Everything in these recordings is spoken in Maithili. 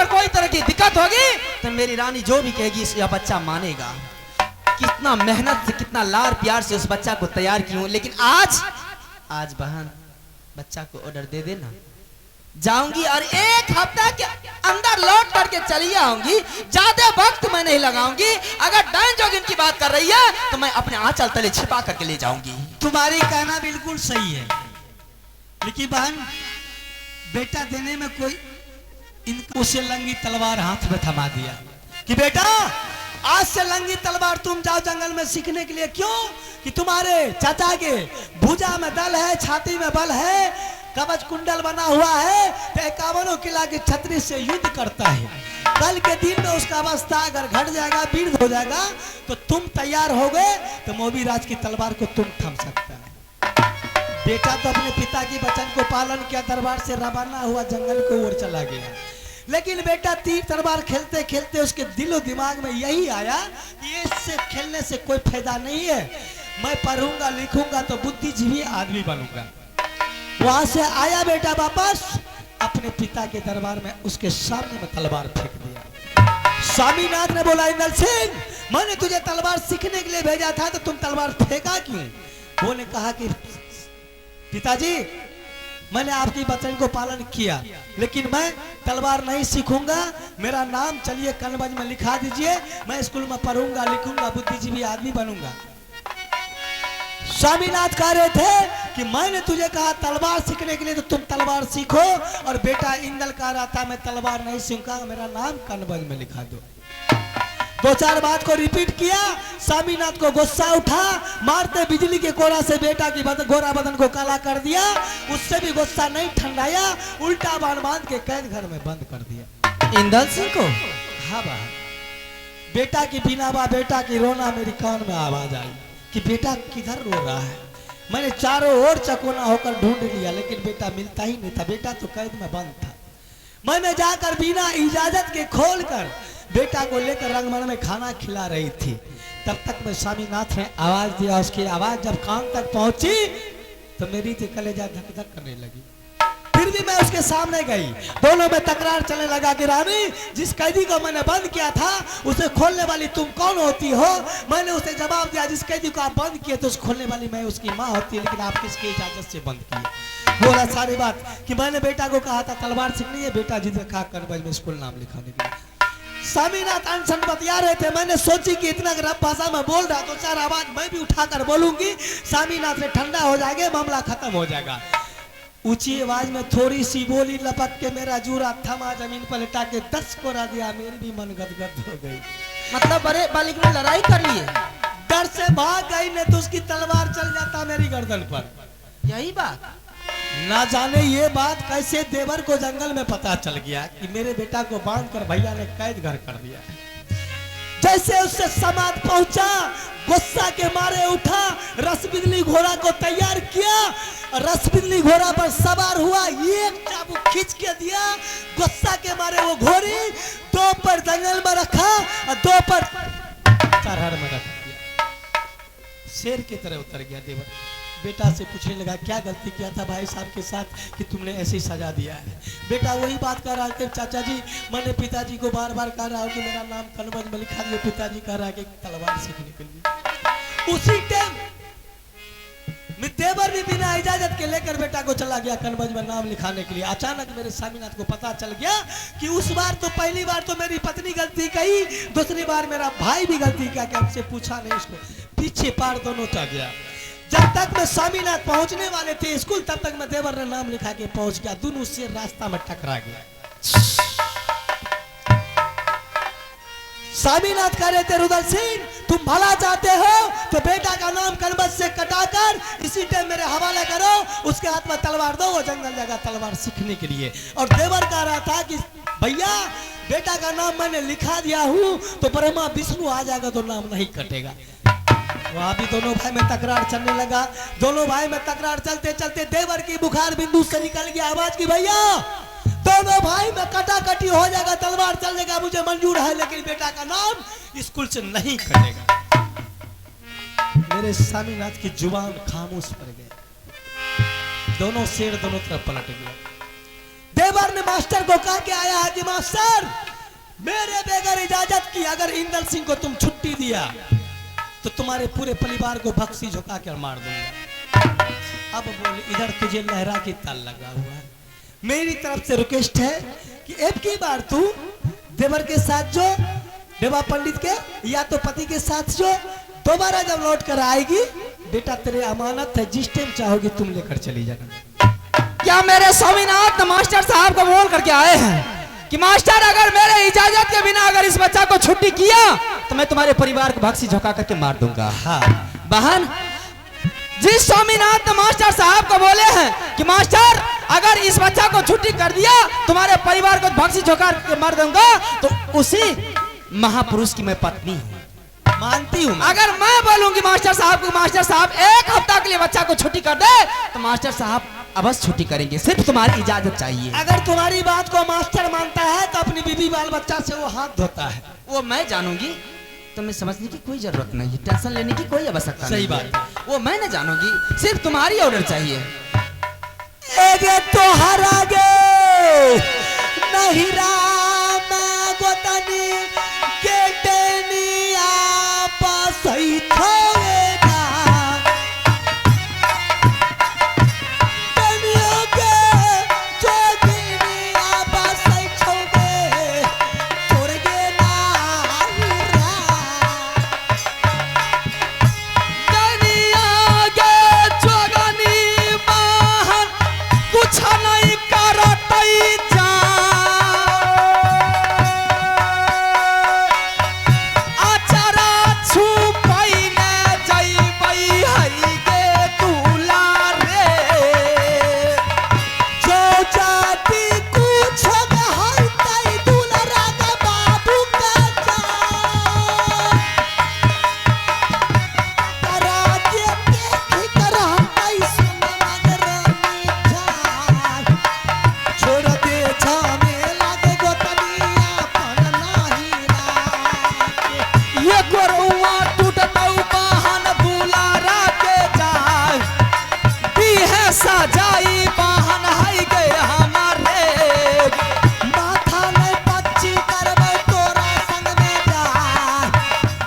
कोई तरह की दिक्कत होगी तो मेरी रानी जो भी कहेगी यह बच्चा मानेगा। कितना मेहनत से, कितना लार प्यार से उस बच्चा को तैयार की हूं, लेकिन आज आज बहन बच्चा को ऑर्डर दे देना, जाऊंगी और एक हफ्ता के अंदर लौट करके चली आऊंगी, ज्यादा वक्त मैं नहीं लगाऊंगी। अगर डाइन जोगिन की बात कर रही है तो मैं अपने आंचल तले छिपा करके ले जाऊंगी। तुम्हारी कहना बिल्कुल सही है, लेकिन बहन बेटा देने में कोई इनको उसे लंगी तलवार हाथ में थमा दिया कि बेटा आज से लंगी तलवार तुम जाओ जंगल में सीखने के लिए। क्यों? कि तुम्हारे चाचा के भुजा में दल है, छाती में बल है, कवच कुंडल बना हुआ है, तो 51 किला की छतरी से युद्ध करता है। कल के दिन में उसका अवस्था अगर घट जाएगा, वृद्ध हो जाएगा, तो तुम तैयार हो गए तो मोबीराज की तलवार को तुम थम सकता है। बेटा तो अपने पिता की वचन को पालन किया, दरबार से रवाना हुआ, जंगल को ओर चला गया। लेकिन बेटा तीर तलवार खेलते खेलते उसके दिलो दिमाग में यही आया कि इससे खेलने से कोई फायदा नहीं है, मैं पढ़ूंगा लिखूंगा तो बुद्धिजीवी आदमी बनूंगा। वहां से आया बेटा वापस, अपने पिता के दरबार में उसके सामने में तलवार फेंक दिया। स्वामीनाथ ने बोला, इंदल सिंह मैंने तुझे तलवार सीखने के लिए भेजा था तो तुम तलवार फेंका क्यों? वो ने कहा कि पिताजी मैंने आपकी वचन को पालन किया, लेकिन मैं तलवार नहीं सीखूंगा, मेरा नाम चलिए कनबज में लिखा दीजिए, मैं स्कूल में पढ़ूंगा लिखूंगा, बुद्धिजीवी आदमी बनूंगा। स्वामीनाथ कह रहे थे कि मैंने तुझे कहा तलवार सीखने के लिए तो तुम तलवार सीखो, और बेटा इंदल कह रहा था मैं तलवार नहीं सीखूंगा, मेरा नाम कनबज में लिखा दो। दो चार बात को रिपीट किया, स्वामीनाथ को गुस्सा उठा, मारते बिजली के कोरा से बेटा की गोरा बदन को काला कर दिया। उससे भी गुस्सा नहीं ठंडाया, उल्टा बांध बांध के कैद घर में बंद कर दिया इंदल सिंह को। हाँ बहन, बेटा की बिना बा बेटा की रोना मेरी कान में आवाज आई कि बेटा किधर रो रहा है। मैंने चारों ओर चकोना होकर ढूंढ लिया, लेकिन बेटा मिलता ही नहीं था, बेटा तो कैद में बंद था। मैंने जाकर बिना इजाजत के खोलकर बेटा को लेकर रंगमहल में खाना खिला रही थी। तब तक मैं स्वामीनाथ ने आवाज दिया, उसकी आवाज जब कान तक पहुंची तो मेरी तो कलेजा धक धक करने लगी। फिर भी मैं उसके सामने गई, दोनों में तकरार चलने लगा कि रानी जिस कैदी को मैंने बंद किया था उसे खोलने वाली तुम कौन होती हो? मैंने उसे जवाब दिया, जिस कैदी को आप बंद किए तो उसे खोलने वाली मैं उसकी माँ होती है, लेकिन आप किसकी इजाजत से बंद किए? बोला सारी बात कि मैंने बेटा को कहा था तलवार सीखनी है, बेटा जिद खा कर में स्कूल नाम लिखाने के लिए। स्वामीनाथ अनशन बतिया रहे थे, मैंने सोची कि इतना रब भाषा में बोल रहा तो चार आवाज मैं भी उठाकर बोलूंगी, स्वामीनाथ ने ठंडा हो जाएगा, मामला खत्म हो जाएगा। ऊंची आवाज में थोड़ी सी बोली, लपक के मेरा जूरा थमा, जमीन पर लिटा के 10 कोरा दिया, मेरी भी मन गदगद हो गई। मतलब बड़े बालिक ने लड़ाई कर ली है, डर से भाग गई, नहीं तो उसकी तलवार चल जाता मेरी गर्दन पर। यही बात ना जाने ये बात कैसे देवर को जंगल में पता चल गया कि मेरे बेटा को बांध कर भैया ने कैद घर कर दिया। जैसे उससे समाद पहुंचा, गुस्सा के मारे उठा, रसबिजली घोड़ा को तैयार किया, रसबिजली घोड़ा पर सवार हुआ, एक चाबुक खींच के दिया, गुस्सा के मारे वो घोड़ी दो पर जंगल में रखा और दो पर चरहर में रख दिया। शेर की तरह उतर गया देवर। बेटा से पूछने लगा, क्या गलती किया था भाई साहब के साथ कि तुमने ऐसी सजा दिया है? बेटा वही बात कर रहा है, चाचा जी मैंने पिताजी को बार बार कह रहा हूँ कि मेरा नाम कनबज में लिखा दिया, पिताजी कह रहा है कि तलवार सीखने के लिए। उसी टाइम देवर भी बिना इजाजत के लेकर बेटा को चला गया कनबज में नाम लिखाने के लिए। अचानक मेरे स्वामीनाथ को पता चल गया कि उस बार तो पहली बार तो मेरी पत्नी गलती कही, दूसरी बार मेरा भाई भी गलती किया कि हमसे पूछा नहीं, उसको पीछे पार दोनों चा गया। जब तक मैं स्वामीनाथ पहुंचने वाले थे स्कूल, तब तक मैं देवर ने नाम लिखा के पहुंच गया, दोनों से रास्ता में टकरा गया। स्वामीनाथ कह रहे थे, रुदल सिंह तुम भला चाहते हो तो बेटा का नाम कनबज से कटाकर इसी टाइम मेरे हवाले करो, उसके हाथ में तलवार दो, वो जंगल जाएगा तलवार सीखने के लिए। और देवर कह रहा था कि भैया बेटा का नाम मैंने लिखा दिया हूं तो ब्रह्मा विष्णु आ जाएगा तो नाम नहीं कटेगा। वहां भी दोनों भाई में तकरार चलने लगा। दोनों भाई में तकरार चलते चलते देवर की बुखार बिंदु से निकल गया आवाज की, भैया दोनों भाई में कटाकटी हो जाएगा, तलवार चल जाएगा, मुझे मंजूर है, लेकिन बेटा का नाम स्कूल से नहीं कटेगा। मेरे स्वामीनाथ की जुबान खामोश पड़ गई, दोनों शेर दोनों तरफ पलट गया। देवर ने मास्टर को कह के आया है कि मास्टर मेरे बगैर इजाजत की अगर इंदल सिंह को तुम छुट्टी दिया तो तुम्हारे पूरे परिवार को बख्शी झुका कर मार दूंगा। अब बोल, इधर तुझे लहरा की ताल लगा हुआ है। मेरी तरफ से रिक्वेस्ट है कि अब की बार तू देवर के साथ जो, देवा पंडित के या तो पति के साथ जो, दोबारा जब लौट कर आएगी बेटा तेरे अमानत है, जिस टाइम चाहोगी तुम लेकर चली जाना। क्या मेरे स्वामीनाथ मास्टर साहब को बोल करके आए हैं कि मास्टर अगर मेरे इजाजत के बिना अगर इस बच्चा को छुट्टी किया तो मैं तुम्हारे परिवार को भक्सी झोंका करके मार दूंगा। हाँ बहन, जिस स्वामीनाथ मास्टर साहब को बोले हैं कि मास्टर अगर इस बच्चा को छुट्टी कर दिया तुम्हारे परिवार को भक्सी झोंका के मार दूंगा, तो उसी महापुरुष की मैं पत्नी हूँ, मानती हूँ। अगर मैं बोलूंगी मास्टर साहब को, मास्टर साहब एक हफ्ता के लिए बच्चा को छुट्टी कर दे, तो मास्टर साहब अवश्य छुट्टी करेंगे, सिर्फ तुम्हारी इजाजत चाहिए। अगर तुम्हारी बात को मास्टर मानता है तो अपनी बीवी बाल बच्चा से वो हाथ धोता है, वो मैं जानूंगी, तुम्हें समझने की कोई जरूरत नहीं है, टेंशन लेने की कोई आवश्यकता सही नहीं बात है। वो मैं न जानूंगी, सिर्फ तुम्हारी ऑर्डर चाहिए। एगे तोहरा गे नहीं राम गोतनी के टेनिया पासई छोएगा, टेनिया के जोगिनिया पासई छोगे तोर गे नाही रा। टेनिया गे जोगनी बाहन कुछ नहीं करतई जा, आचारा छुपाई ने जइबई हई गे दूला रे। जो जाति कुछ हई दुलरा के बाबू का जा, करा के देखी कर हई सुन मगरनी जान, छोड़ दे झमेला के गोतनिया पन नाही राके। ये गोरुआ टूटतौ बहन दुलारा के जाय, दी है सजाई बहन हई गे हमारे। माथा में पच्ची करबै तोरा संग में जा,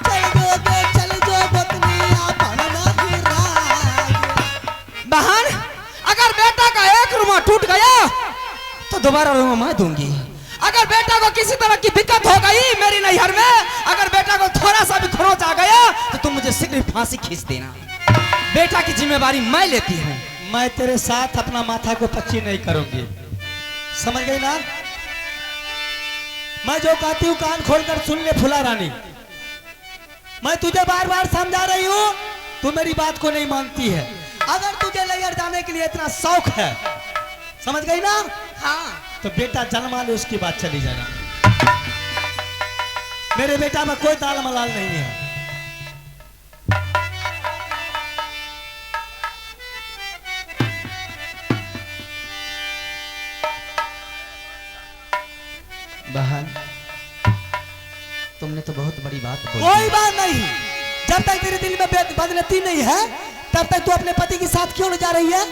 चल जो गे चल जो गोतनिया पन नाही राके। बहन अगर बेटा का एक रुमा टूट गया तो दोबारा रुमा मैं दूंगी। अगर बेटा को किसी तरह की दिक्कत हो गई मेरी नैहर में, अगर बेटा को थोड़ा सा भी खरोंच आ गया तो तुम मुझे शीघ्र फांसी खींच देना। बेटा की जिम्मेवारी मैं लेती हूँ। मैं तेरे साथ अपना माथा को पच्ची नहीं करूंगी, समझ गई ना? मैं जो कहती हूँ कान खोलकर सुन ले फुला रानी। मैं तुझे बार बार समझा रही हूँ, तू मेरी बात को नहीं मानती है। अगर तुझे लैयर जाने के लिए इतना शौक है, समझ गई ना? हाँ। तो बेटा जन्मा ले उसके बाद चली जाना। मेरे बेटा में कोई दाल मलाल नहीं है। बहन तुमने तो बहुत बड़ी बात बोली। कोई बात नहीं, जब तक तेरे दिल में बदनती नहीं है तब तक तू अपने पति के साथ क्यों नहीं जा रही है?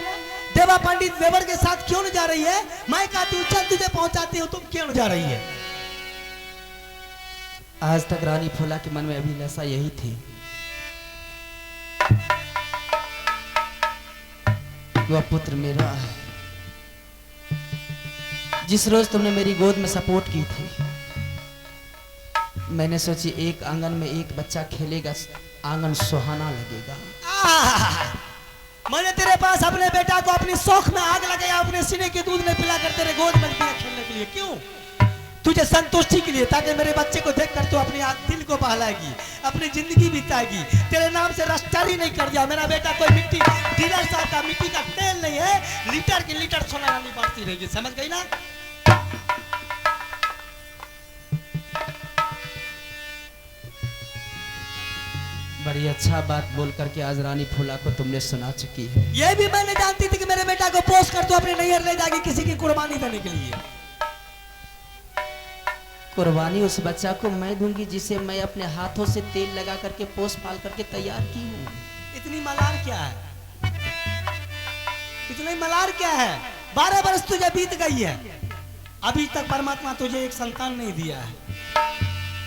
देवा पंडित देवर के साथ क्यों नहीं जा रही है? मैं कहती हूँ चल तुझे पहुंचाती हूँ, तुम क्यों नहीं जा रही है? आज तक रानी फूला के मन में अभिलाषा यही थी, वह पुत्र मेरा है। जिस रोज तुमने मेरी गोद में सपोर्ट की थी, मैंने सोची एक आंगन में एक बच्चा खेलेगा, आंगन सुहाना लगेगा। मैंने तेरे पास अपने बेटा को अपनी शौक में आग लगाया, अपने सीने के दूध में पिलाकर तेरे गोद में दिया खेलने के लिए। क्यों? तुझे संतुष्टि के लिए, ताकि मेरे बच्चे को देखकर तू अपने दिल को बहलाएगी, अपनी जिंदगी बिताएगी। तेरे नाम से रजिस्टर ही नहीं कर दिया। मेरा बेटा कोई मिट्टी डीलर साहब का मिट्टी का तेल नहीं है, लीटर के लीटर सोना रानी बढ़ती रहेगी। समझ गई ना? बड़ी अच्छा बात बोल करके आज रानी फूला को तुमने सुना चुकी है। ये भी मैंने जानती थी कि मेरे बेटा को पोस्ट कर तू अपने नैहर ले जाएगी किसी की कुर्बानी देने के लिए। कुर्बानी उस बच्चा को मैं दूंगी जिसे मैं अपने हाथों से तेल लगा करके पोस पाल करके तैयार की हूँ। इतनी मलार क्या है? इतनी मलार क्या है? 12 बरस तुझे बीत गई है। अभी तक परमात्मा तुझे एक संतान नहीं दिया है,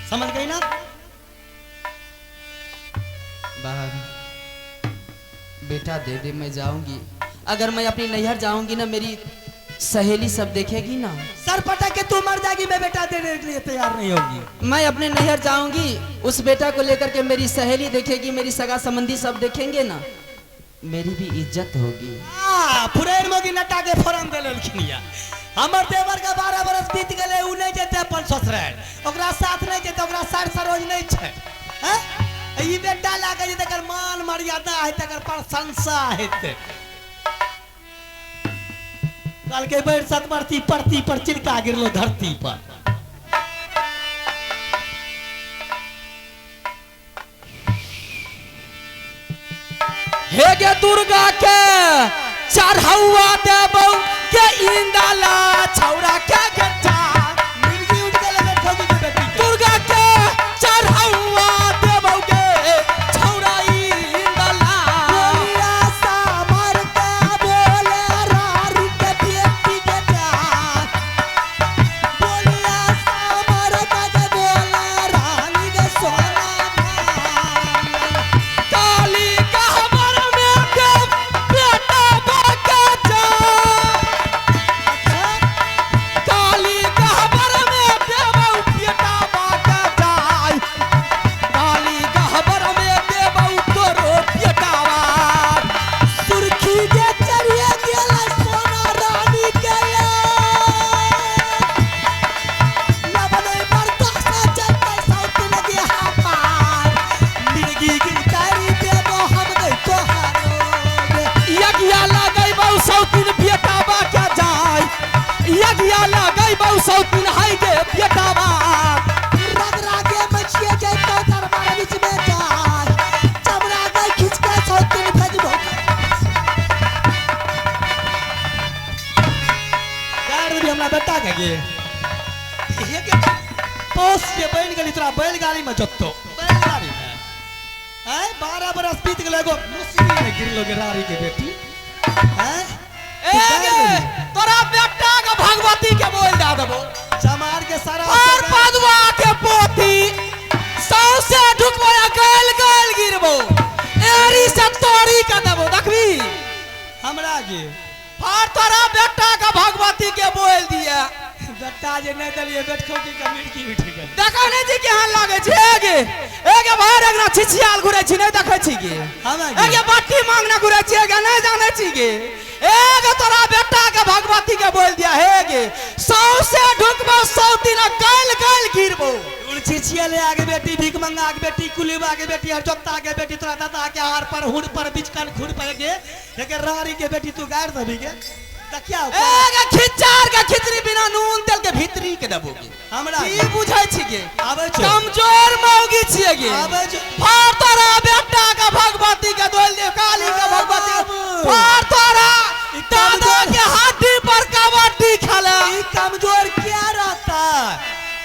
समझ गई ना? बहन बेटा दे दे, मैं जाऊंगी। अगर मैं अपनी नैहर जाऊंगी ना, मेरी सहेली सब देखेगी ना, सर पटक के तू मर जाएगी, मैं बेटा देने के लिए तैयार नहीं होगी। मैं अपने नैहर जाऊंगी उस बेटा को लेकर के, मेरी सहेली देखेगी, मेरी सगा संबंधी सब देखेंगे ना, मेरी भी इज्जत होगी। फुरेर मोगी नटा के फोरन दे लेलखिन। हमर देवर के 12 बरस बीत गेलै, उ नहीं जेतै अपन ससुराल, ओकरा साथ नहीं जेतै, ओकरा सार सरोज नहीं छै। हैं ई बेटा लागे जे तकर मान मर्यादा है, तकर प्रशंसा हेतै। कल के बैठ सतमरती परती पर चिलका गिरलो धरती पर। हे गे दुर्गा के चढ़ौआ देबौ के इंदाला छौरा के गट्टा, मिर्गी उठ गेलै ठोकी के बेटी के। दुर्गा के चढ़ौआ देबौ के छौरा इंदाला, बोलिया सामर के बोले रारू के बेटी के जा, बोलिया सामर के बोले रानी के सोना काली का हमर में के बेटा बाका जा, काली का हमर में देबौ बेटा बाका जाय, काली का हमर में देबौ तोरो बेटावा। सुर्खी के चढ़िए गेलै सोना रानी के लबनै बरदासा जतै सौत लगे हमार, मिर्गी गिरतारी देबो हम गई तोहारो। यज्ञ लगैबौ सौतीन बेटावा के जाय, यज्ञ लगैबौ सौतीन है गे बेटावा। रगरा के मछिए जैतौ दरबार बीच में जाय, चमड़ा के खींच के सौतीन भेजबो। गाड़ देबी हमरा बेटा के गे, हे के पोस जे बनि गेली तोरा बैलगाड़ी में जत्तो, बैलगाड़ी में हैं 12 बरस बीत गेलै, एगो मुसरी में गिरलो गे रारी के बेटी। हैं ए गे तोरा बेटा के भगवती के बोल दा देबो, चमार के सारा और पदवा के पोती सौसे ढुकबो या गल गल गिरबो, एरी से तोरी के देबो देखबी हमरा गे। और तोरा बेटा के भगवती के बोल दिया। बेटा जे नहीं देलिए बेटखौकी के मिर्गी उठि गेलै। देखै नहीं छी केहन लागै छै। ए गे ए गे भरि अंगना छिछियाल घुरै छी, नहीं देखै छी गे? हमरा ए गे गे बट्टी मांगना घुरै छी, गे नहीं जानै छी गे? ए गे तोरा बेटा के भगवती के बोल दिया। हे गे सौसे ढुकबो सौ दिन गल गल गिरबो। छिछिया ले आगे बेटी, भीख मंगा के बेटी, कुलीबा के बेटी, हरजोता के बेटी, तोरा दादा के हार पर हुड़ पर बिचकन खुर पर गे, लेकिन रारी के बेटी तू गाड़ देबी गे। देखिया ए गे खिचार के खिचड़ी बिना नून तेल के भीतरी के देबो गे। हमरा की बुझै छी गे? आबै छौ, कमजोर मौगी छियै गे। आबै छौ। फाड़ तोरा बेटा के भगवती के दोल दे, काली के भगवती बाबू। फाड़ तोरा ई दादा कमजोर- के हड्डी पर कबड्डी खेले। ई कमजोर क्या रहता,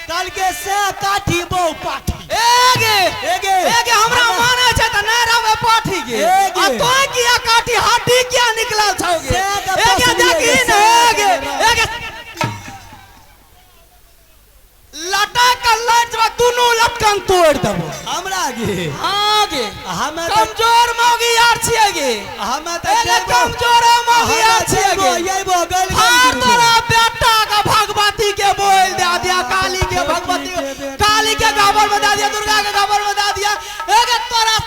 कल के से काठी बहु पाठी। ए गे ए गे ए गे हमरा माने छै त नहि रहबै पाठी गे। ए गे। आ तोय किया काठी हड्डी किया निकलल छौ गे? से के ए गे पसली देखी गे, ने से ए गे के ए गे लटक के लट जबा दुनू लटकन तोड़ देबो। हमरा गे हाँ गे हमे त कमजोर मौगी यार छियै गे। हमे त ए गे कमजोर मौगी यार छियै गे। यैबो गल फाड़ गल तोरा बेटा के भगवती के बोल दे दिया, काली के भगवती काली के गाबर में दे दिया, दुर्गा के गाबर में दे दिया। ए गे तोरा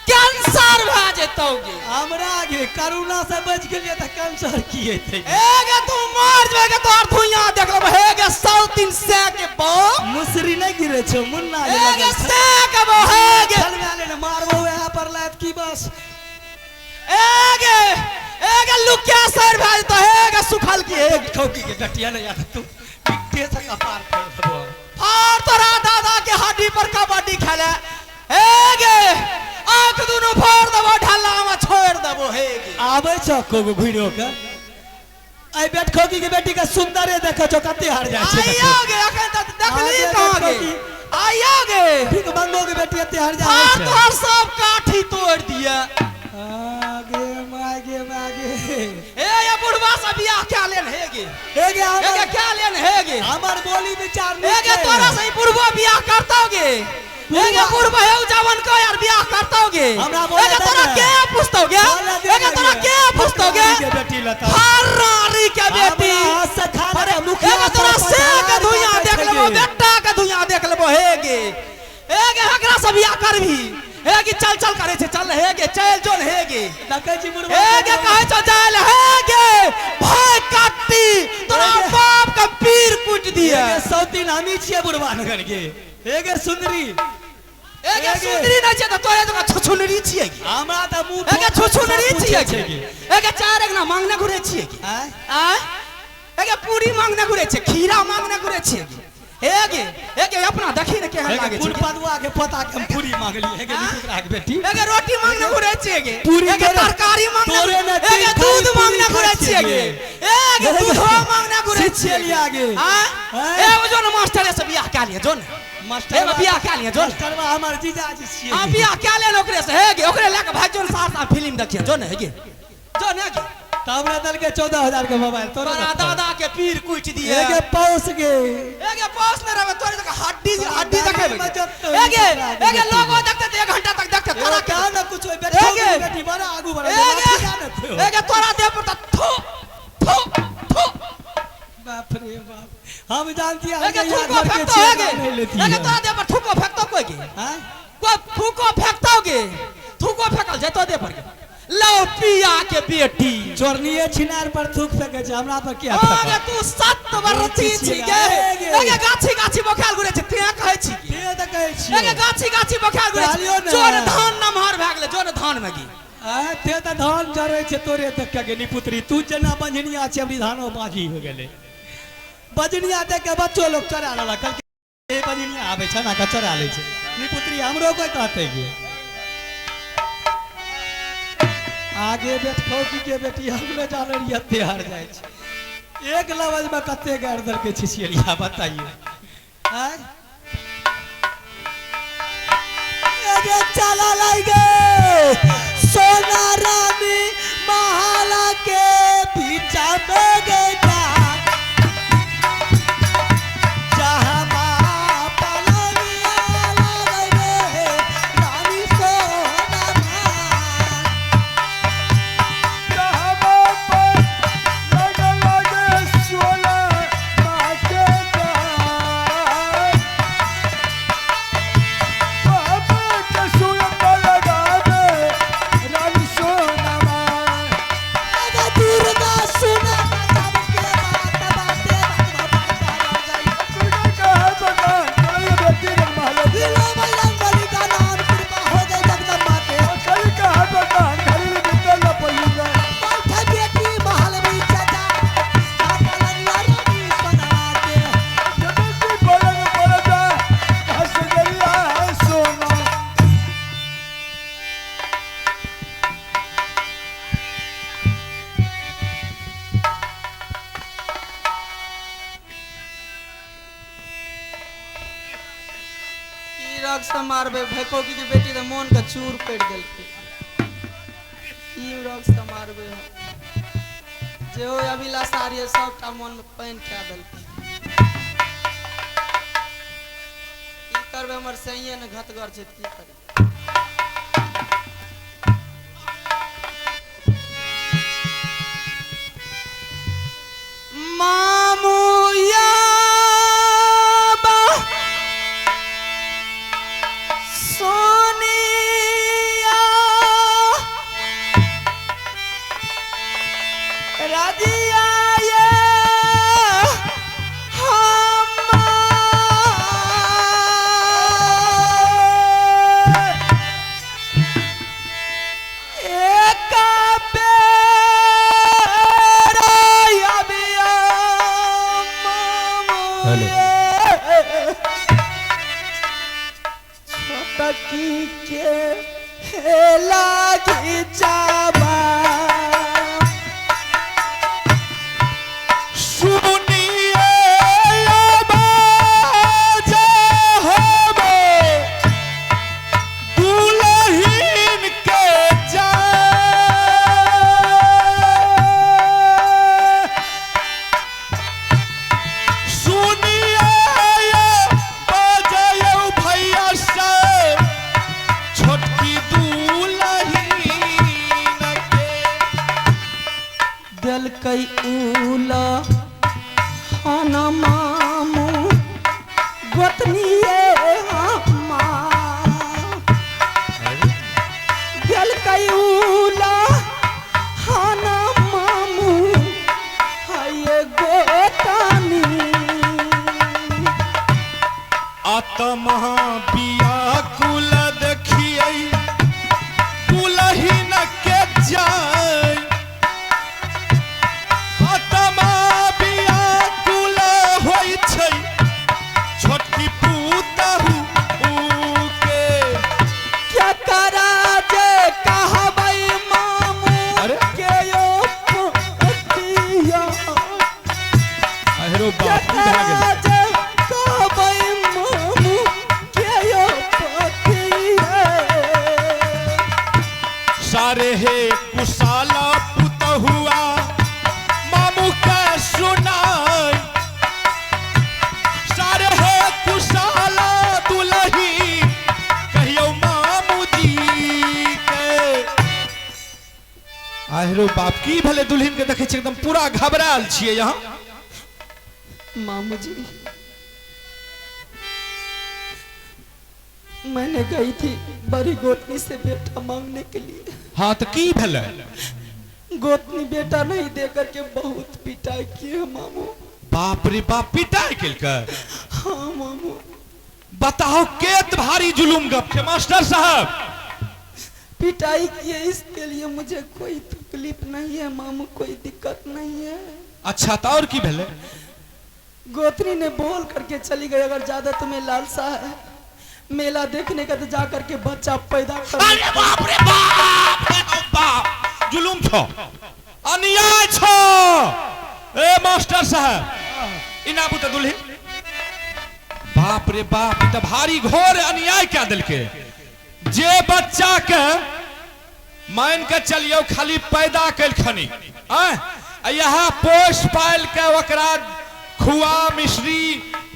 कैंसर भए जेतौ गे। हमरा गे करुणा से बच गेलिए त कैंसर की हेतै? ए गे तू मर जेबे गे, तोहर धुइयां देख लेबो। हे गे 103 सै के बम मुसरी नहीं गिरे छौ मुन्ना जे ए गे लगल छौ। सै के बम हे गे चल में आले ने मारबो वहाँ पर लात की बस। ए गे ए गे लुकिया सर भए जेतौ। हे गे सुखल की हे गे ठोकी के गटिया नहीं आता तू पिट्टे से कपार फोड़ देबो। फाड़ तोरा दादा के हड्डी पर कबड्डी खेले। हे गे आंख दुनू फोड़ देबो, ढल्ला में छोड़ देबो। हे गे आबै छौ कोगो घुरियो के आई बेट खोकी के बेटी के सुंदरे देखै छौ कते हार जाइ छै। आइयो गे अखन तक देखली आगे कहाँ गे? देखो। आइयो गे ठीक मंगो के बेटी एते हार जाइ फाड़ छै। तोहर सब काठी तोड़ दिया। आगे मागे मागे ए ये बुढ़वा सब बियाह क्या लेन हेगे? हेगे हेगे क्या लेन हेगे? हमर बोली विचार नहीं। हेगे तोरा से पूर्व बियाह करतोगे? हेगे पूर्व हे जवन को यार बियाह करतोगे? हमरा बोले हेगे तोरा के पूछतोगे? हेगे तोरा के पूछतोगे? बेटी लता फरारी के बेटी अरे मुखिया हेगे तोरा से के धुइया देख लेबो, बेटा के धुइया देख लेबो। हेगे हेगे एकरा से बियाह करबी? हेगे चल चल करे छे, चल हेगे चल जोन हेगे देखै छी बुढ़वा हेगे कहै छौ जाय ले हेगे भाई काटी तोरा बाप के पीर कूट दिए। हेगे सौतीन हमी छियै बुढ़वा नगर के। हेगे सुंदरी हेगे सुंदरी नै छै त तोरे जकाँ छुछुनरी छियै। हमरा त मुंह हेगे छुछुनरी छियै। हेगे चार एक ना मांगने घुरे छियै। आय हेगे पूरी मांगने घुरे छियै, खीरा मांगने घुरे छियै। हेगे हेगे अपना देखी ने केहन लागे छै। पदुआ के पोता के हम पूरी मांगली। हेगे निपुतरा के बेटी हेगे रोटी मांगने घुरे छियै। पूरी हेगे तरकारी मांगने, हेगे दूध मांगने घुरे छियै। हेगे दूध मांगने घुरे छियै। आगे ए ओ जो न मास्टर से बियाह कै लियै, जो न मास्टर ए बियाह कै लियै, जो मास्टरवा हमर जीजाजी छियै। हां बियाह कै ले ओकरे से। हेगे ओकरे लए के भाग जो न सहरसा फिल्म देखियै, जो न हेगे जो न हेगे। तब हमरा दल के 14,000 के मोबाइल तोरा दादा के पीर कुट दिए। हेगे पौस गे हेगे पौस ने रहे तोरे जका हड्डी हड्डी देखेबे। हेगे हेगे लोगो देखते 1 घंटा तक देखते तोरा क्या न कुछ होय। बेटी बेटी बड़ा आगू बढ़ हेगे तोरा देह पर त थू थू थू। बाप रे बाप हम जानती है हेगे थूको फेंकतो। हेगे हेगे तोरा देह पर थूको फेंकतो कोई के? हां कोई थूको फेंकतो गे? थूको फेंकल जेतो देह पर के। लो पिया के बेटी चोरनीए छिनार पर थूक फेंके छै, हमरा पर किया? अरे तू सत बरती छी गे। एगे गाछी गाछी बखाल घुरे छै ते कहै छी ते त कहै छी। एगे गाछी गाछी बखाल घुरे छै, जोर धान नमहर भए गेलै, जोर धान में गी आ ते त धान जरै छै तोरे देख के गे निपुत्री। तू जेना बंझनिया छै अबरी धानो बाजी हो गेलै। बंझनिया देख के बच्चो लोग चोरा लेलक, कहलकै ए बंझनिया आबै छै ना के चोरा लै छै। निपुत्री हमरो कोई कहतै गे? आगे बेटखौकी के बेटी हम नहि जानै रहियै एते हार जाइ छै। एक लवज में कते गारि देलकै छिछियलिया बताइए। आँय एगे चला लागे सोना रानी महला के पीछा में गया जहाँ मारबे भैकोकी के बेटी त मोन के चूर पड़ देलकै। ई रोग से मारबे जे हो अभिलाषा रहे सबटा मोन में पानि कए देलकै। की करबै हमर सैये ने घतगर छै की करबै। मामू या सोनिया राजिया ये हम एक बेर अबिया मामू छोटकी के लागी जाबा सुनिए आवाज हमे दुल्हन के जान। गोतनी हमार देलकै उला हाना मामू हाय गोतनी। आत्मा बियाकुल देखियै दुलहिन के जाय, आत्मा बियाकुल होइ छै छोटकी पुतहु के। क्या करा जे कहबै मामू अरे? के यो पतिया, अरे क्या बाप, की भए गेलै? करा जे कहबै मामू के यो पतिया। सारे हे कुशाला पुतहुआ मामू के सुनाई, सारे हे कुशाला दुलही कहियो मामू जी के। आहेरो बाप, की भेलै दुल्हन के देखै छियै एकदम पूरा घबरायल छियै यहाँ। मामू जी मैंने गई थी बड़ी गोतनी से बेटा मांगने के लिए। हाँ तो की भेलै? गोतनी बेटा नहीं दे करके बहुत पिटाई किए मामू। बाप रे बाप, पिटाई केलकै? हाँ मामू। बताओ केत भारी जुलुम गप छै मास्टर साहब। पिटाई किए इसके लिए मुझे कोई तकलीफ नहीं है मामू, कोई दिक्कत नहीं है। अच्छा तो और की भेलै? गोतनी ने बोल करके चली गई, अगर ज्यादा तुम्हें लालसा है मेला देखने का तो जा करके बच्चा पैदा कर। अरे बाप रे बाप, रे बाप, जुलुम छो, अन्याय छो। ए मास्टर साहब इनाबू तो दुल्ही। बाप रे बाप, ई त भारी घोर अन्याय क्या देलके। जे बच्चा के मान के चलियो खाली पैदा कैलखनी यहाँ पोस पाल के ओकरा खुआ मिश्री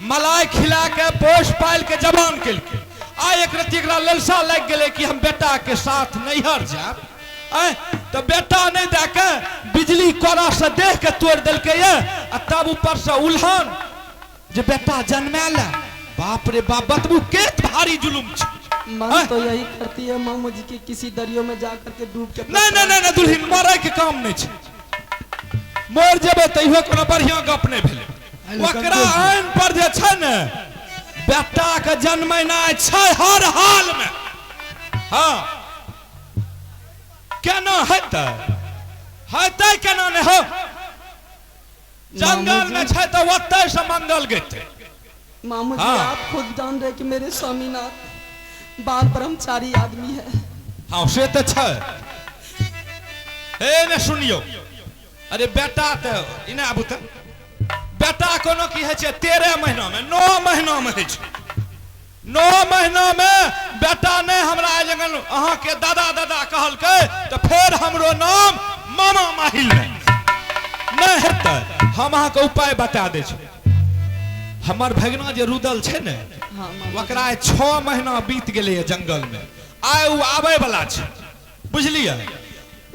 मलाई खिला के पोस पाल के जवान केलके, आ एक रत्ती एकरा ललसा लागि गेलै कि हम बेटा के साथ नैहर जायब, तो बेटा नहीं दे के बिजली कोड़ा से देख के तोड़ देलकै ये, आ तब ऊपर से उल्हन जे बेटा जन्मायल। बाप रे बाप, बतबू केत भारी जुलुम छै। मन तो यही करती है मामू जी की किसी दरियो में जा करके डूब के। नहीं नहीं नहीं दुल्हन, मरे के काम नहीं छै, मर जेबै तैयो कोनो बढ़िया गप नहीं भेलै। ओकरा आइन पर जे छै ने बेटा के जन्मेनाइ छै हर हाल में। हाँ केना हेतै, हेतै केना नहि हो, जंगल में छै तऽ ओतै से मंगल गेतै। मामू जी हाँ। आप खुद जान रहे कि मेरे स्वामीनाथ बाल ब्रह्मचारी आदमी है। हाँ से तऽ छै। हे ने सुनियौ, अरे बेटा तऽ इने आबू तऽ, बेटा कोनो की होइ छै 13 महीना में, 9 महीना में होइ छै। 9 महीना में बेटा नहि हमरा आइ जखन अहाँके दादा दादा कहलकै तऽ फेर हमरो नाम मामा माहिल नहि हेतै। हम अहाँके उपाय बता दै छी। हमर भगना जे रुदल छै ने, ओकरा आइ 6 महीना बीत गेलैए जंगल में, आइ ओ आबै वाला छै, बुझलियै?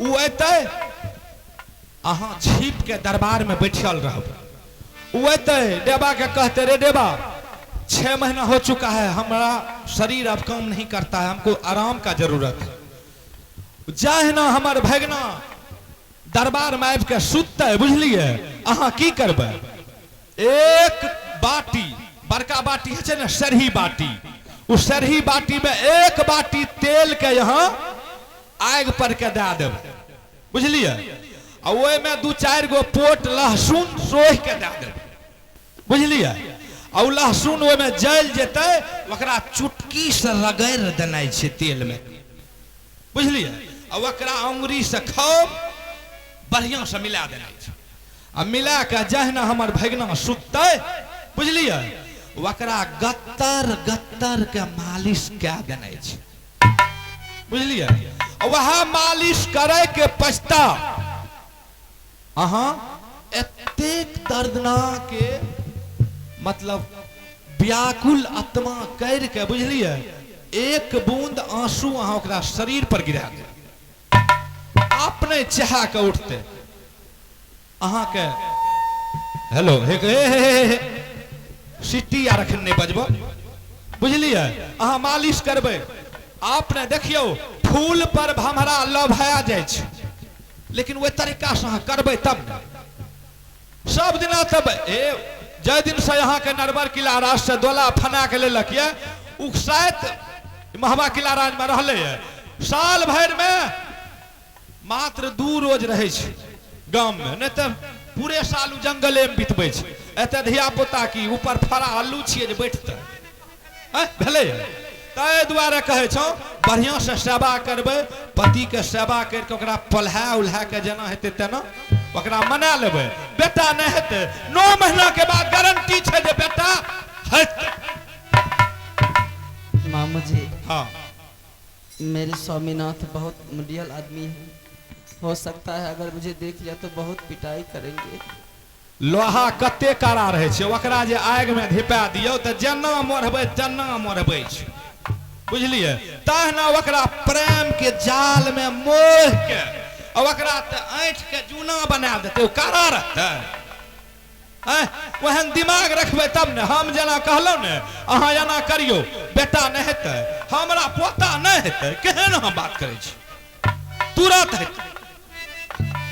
ओ एतै, अहाँ छिप के दरबार में बैठल रहब। ओ एतै, देवा के कहते, रे देवा 6 महीना हो चुका है, हमारा शरीर अब काम नहीं करता है, हमको आराम का जरूरत है। जहिना हमर भगना दरबार में आबि के सुतते, बुझलियै, अहाँ की करबै? एक बाटी, बड़का बाटी है ने सरही बाटी, उस सरही बाटी में 1 बाटी तेल के यहाँ आग पर के दए देबै, बुझलियै? आ ओहिमे 2-4 गो पोट लहसुन सोहि के दए देबै, बुझलियै? आ ओ लहसुन ओहिमे जलि जेतै, ओकरा चुटकी से रगड़ि देनाइ छै तेल में, बुझलियै? आ ओकरा अंगुरी से खूब बढ़िया से मिला देनाइ छै। आ मिला के जहिना हमर भगना सुततै, बुझलियै, ओकरा गत्तर गत्तर के मालिश कए देनाइ छै, बुझलियै? वह मालिश करे के पछता अहाँ एतेक दर्दनाक के मतलब व्याकुल आत्मा कर के, बुझलियै, 1 बूंद आंसू अहाँ ओकरा शरीर पर गिरा दे, अपने चाह के उठते अहाँ के हेलो हे हे हे हे। सिटी आर अखन नहि बजबो, बुझलियै? अहाँ मालिश करबै अपने, देखियौ फूल पर भमरा लभा जाइ छै, लेकिन ओहि तरीका से अहाँ करबै तब ने। सब दिना तब ए जाहि दिन से अहाँके नरवर किला राज से दोला फना के लेलक ये, उ शायद महवा किला राज में रहले ये, साल भरि में मात्र 2 रोज रहै छै गाम में, नहीं तऽ पूरे साल उ जंगले में बितबै छै। एतऽ धिया पुता की ऊपर फड़ा आलू छियै जे बैठतै, भेलै? ताहि दुआरे कहै छौ बढ़िआँ से सेवा करबै, पतिके सेवा करिके ओकरा पल्हा उल्हा के जेना हेतै तेना ओकरा मना लेबै। बेटा नहि हेतै 9 महीना के बाद गारंटी छै जे बेटा हेतै। मामू जी, हाँ, मेरे स्वामीनाथ बहुत मुडियल आदमी है, हो सकता है अगर मुझे देख लिया तो बहुत पिटाई करेंगे। लोहा कते कड़ा रहै छै, ओकरा जे आगि में धिपा दियौ तऽ जेना मरबै तेना मरबै छै, बुझलियै? तहना ओकरा प्रेम के जाल में मोह के ओकरा तऽ ऐंठ के जूना बना देतै, ओ कड़ा रहतै। ओहन दिमाग रखबै तब ने। हम जेना कहलहुँ ने अहाँ एना करियौ, बेटा नहि हेतै, हमरा पोता नहि हेतै, केहन हम बात करै छी, तुरंत हेतै।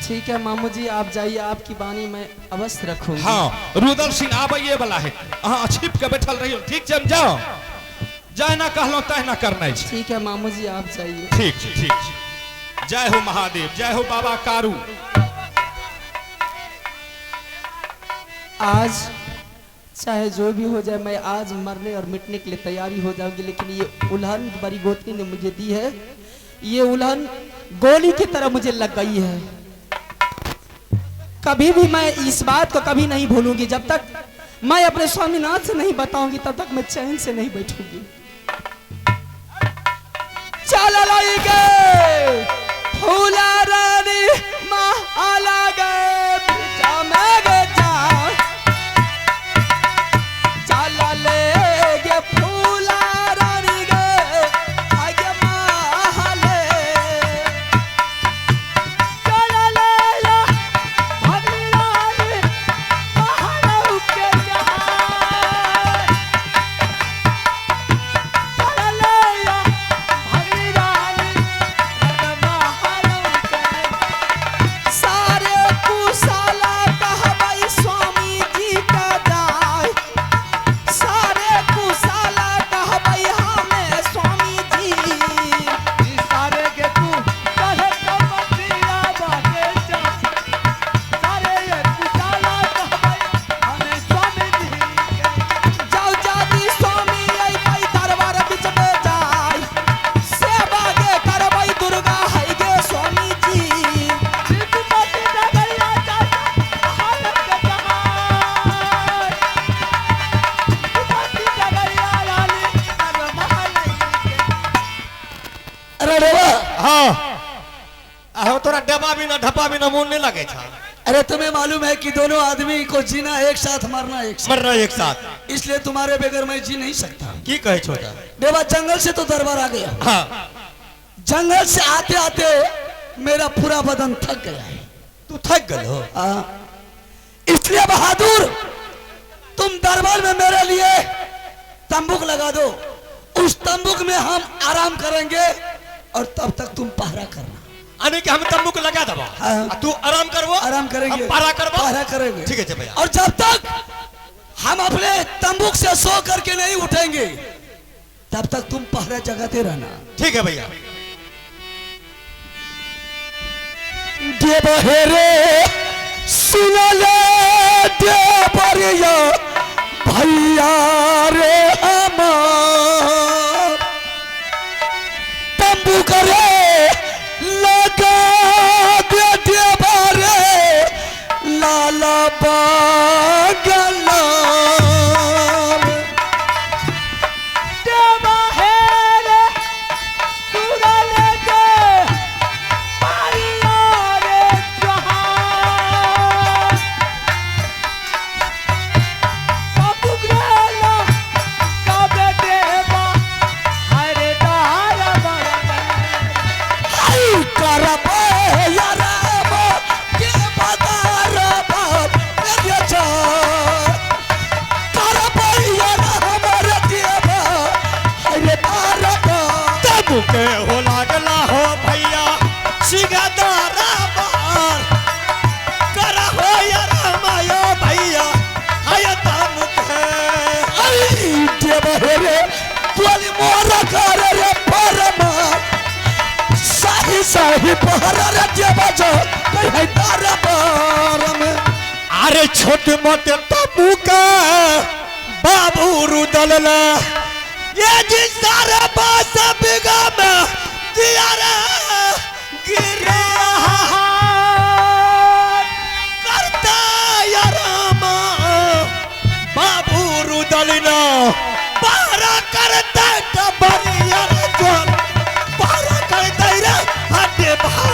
ठीक है मामू जी, आप जाइए, आपकी वाणी मैं अवश्य रखूंगी। हाँ, रुदल सिंह आबैये वाला है, अहाँ छिप के बैठल रहियौ, ठीक छै? हम जाओ, जहिना कहलहुँ तहिना करनाइ छै। ठीक है मामू जी, आप जाइए। ठीक छै, ठीक छै। जय हो महादेव, जय हो बाबा कारू। आज चाहे जो भी हो जाए, मैं आज मरने और मिटने के लिए तैयारी हो जाऊंगी, लेकिन ये उल्हन बड़ी गोतनी ने मुझे दी है, ये उल्हन गोली की तरह मुझे लग गई है। कभी भी मैं इस बात को कभी नहीं भूलूंगी, जब तक मैं अपने स्वामीनाथ से नहीं बताऊंगी तब तक मैं चैन से नहीं बैठूंगी। चल लाई गए फूला रानी माला गए चल ले गे फूला रानी गए आगे माले चल ले ला भगली रानी महालऊ के जाए चल ले ला भगली रानी महालऊ के सारे कुशाला कहबै स्वामी जी का दाय, सारे कुशाला कहबै हमें स्वामी जी। सारे के तू कहे कमतिया बाटे जा, सारे ये कुशाला कहबै हमें स्वामी जी। जाओ जादी स्वामी अइबै दरबार बीच में जाय, सेवा गे करबै दुर्गा है गे स्वामी जी। विपत्ति डगरिया चाचा हालत के जहान, विपत्ति डगरिया रानी कर महल के। अरे रेवा, हाँ, आहो तोरा डबा बिना ढपा बिना मोन नहीं लगे छा। अरे तुम्हें मालूम है कि दोनों आदमी को जीना एक साथ, मरना एक साथ, मरना एक साथ, इसलिए तुम्हारे बगैर मैं जी नहीं सकता। की कहे छोटा? देवा जंगल से तो दरबार आ गया। हाँ, जंगल से आते आते मेरा पूरा बदन थक गया है। तू थक गल हो? हाँ, इसलिए बहादुर तुम दरबार में मेरे लिए तंबुक लगा दो, उस तंबुक में हम आराम करेंगे और तब तक तुम पहरा करना। यानी कि हम तंबुक लगा दबा, हाँ। आ तू आराम करबो, आराम करेंगे, हम पहरा करबो, पहरा करेंगे। ठीक है भैया। और जब तक हम अपने तंबुक से सो करके नहीं उठेंगे तब तक तुम पहरा जगाते रहना। ठीक है भैया। देवहेरे सुन ले देवरिया भैया रे हमार, तंबू करे लगा दे देवरे लाला बागला। देवा हेरे सुरा ले गे पारिया रे जहान, तंबुक रे ला देवा हे रे तोली मोरा कर रे परमा साही साही पहरा रे देवा जो कहीं है तारा बार में। अरे छोट मोट तबू का बाबू रुदलला ये जी सारे बास बिगा में दिया रे गिरा करता यारामा बाबू रुदलना पारा करता टबरिया रे जोन पारा करता रे हटे भा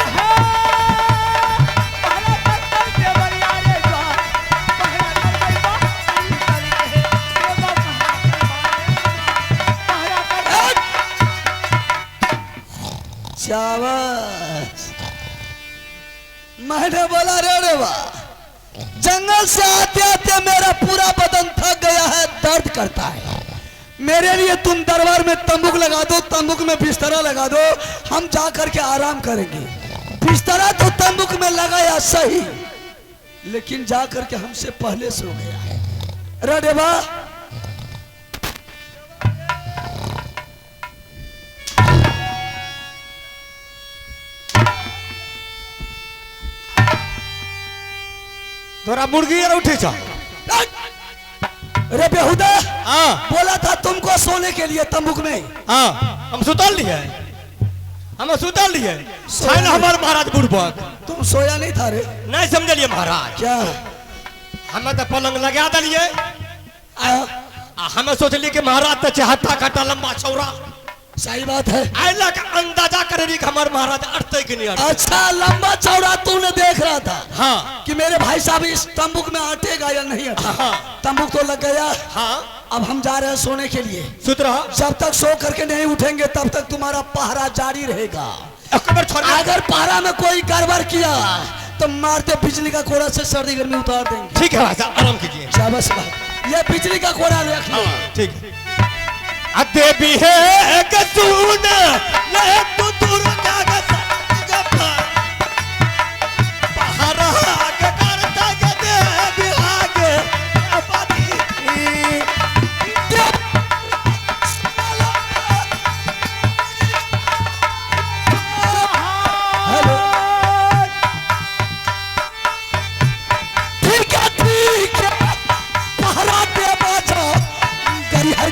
शाबाश। मैंने बोला रे रेवा जंगल से आते आते मेरा पूरा बदन थक गया है, दर्द करता है, मेरे लिए तुम दरबार में तंबुक लगा दो, तंबुक में बिस्तरा लगा दो, हम जा करके आराम करेंगे। बिस्तरा तो तंबुक में लगाया सही, लेकिन जा करके हमसे पहले सो गया। रे रेवा तोरा मुर्गी आर उठे छ। रे बेहुदा, हाँ बोला था तुमको सोने के लिए तंबुक में। हाँ हम सुतल लिए, हम सुतल लिए छैन हमर महाराज बुढ़बक। तुम सोया नहीं था रे? नहीं समझलिए महाराज। क्या हमें तो पलंग लगा दिलिए आ हमें सोचलिए कि महाराज तो हट्टा कट्टा लंबा चौड़ा। सही बात है। आइला के अंदाजा करे रही कि हमार महाराज अड़ते कि नहीं अड़ते। अच्छा लंबा चौड़ा तूने देख रहा था। हाँ कि मेरे भाई साहब इस तंबुक में आटेगा या नहीं आटेगा। हाँ तंबुक तो लग गया। हाँ अब हम जा रहे हैं सोने के लिए। सुत रहा। जब तक सो करके नहीं उठेंगे तब तक तुम्हारा पहरा जारी रहेगा। अगर पहरा में कोई गड़बड़ किया तो मारते बिजली का कोड़ा से सर्दी गर्मी उतार देंगे। ठीक है भाई साहब आराम कीजिए। शाबाश भाई, ये बिजली का कोड़ा रख लो। ठीक है। देवी है कसून ले तू दुर्गा का गप्पा पहरा के करता के देवी आगे अपनी हेलो ठीक है ठीक है पहरा दे बाजा गरी है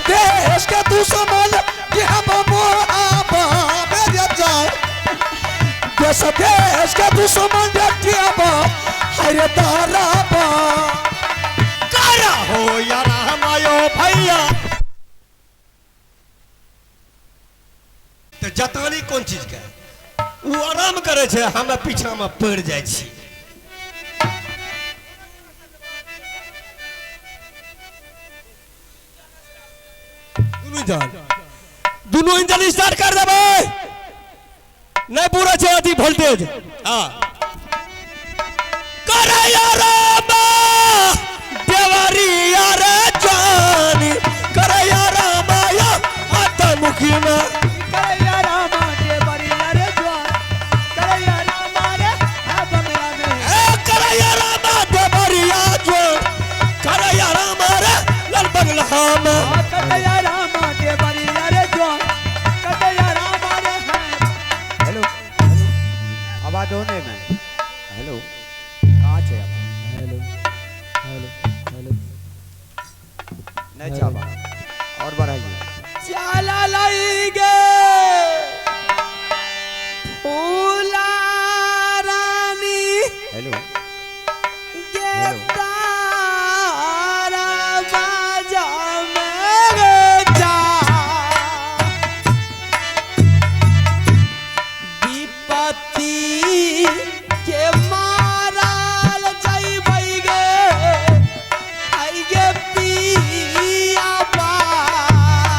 देश के दुश्मन के हम देश देश के दुश्मन के हम हरे तारा करा हो यारा हमायो भैया। तो जतानी कौन चीज के वो आराम करे छे, हम पीछा में पड़ जाए छी। दुनू इंजन स्टार्ट कर देबै, नहीं पूरा छे अथी वोल्टेज। हाँ करे यारा देवरी यार जानी करे यारा माया आता मुखी में करे यारा देवरी यार जान करे यारा मारे बंगला में ए करे यारा देवरी यार जान करे यारा मारे लाल बंगला में करे यारा देवरी यार जान करे यारा मारे। हेलो हेलो आवाज होने में हेलो कहाँ छे आवाज? हेलो हेलो हेलो नहीं चावा और बढ़ाइए। चाला लाई गे फूला रानी। हेलो गे तारा बाजा में जा विपत्ति के मारल जइबै गे आई गे पिया बार।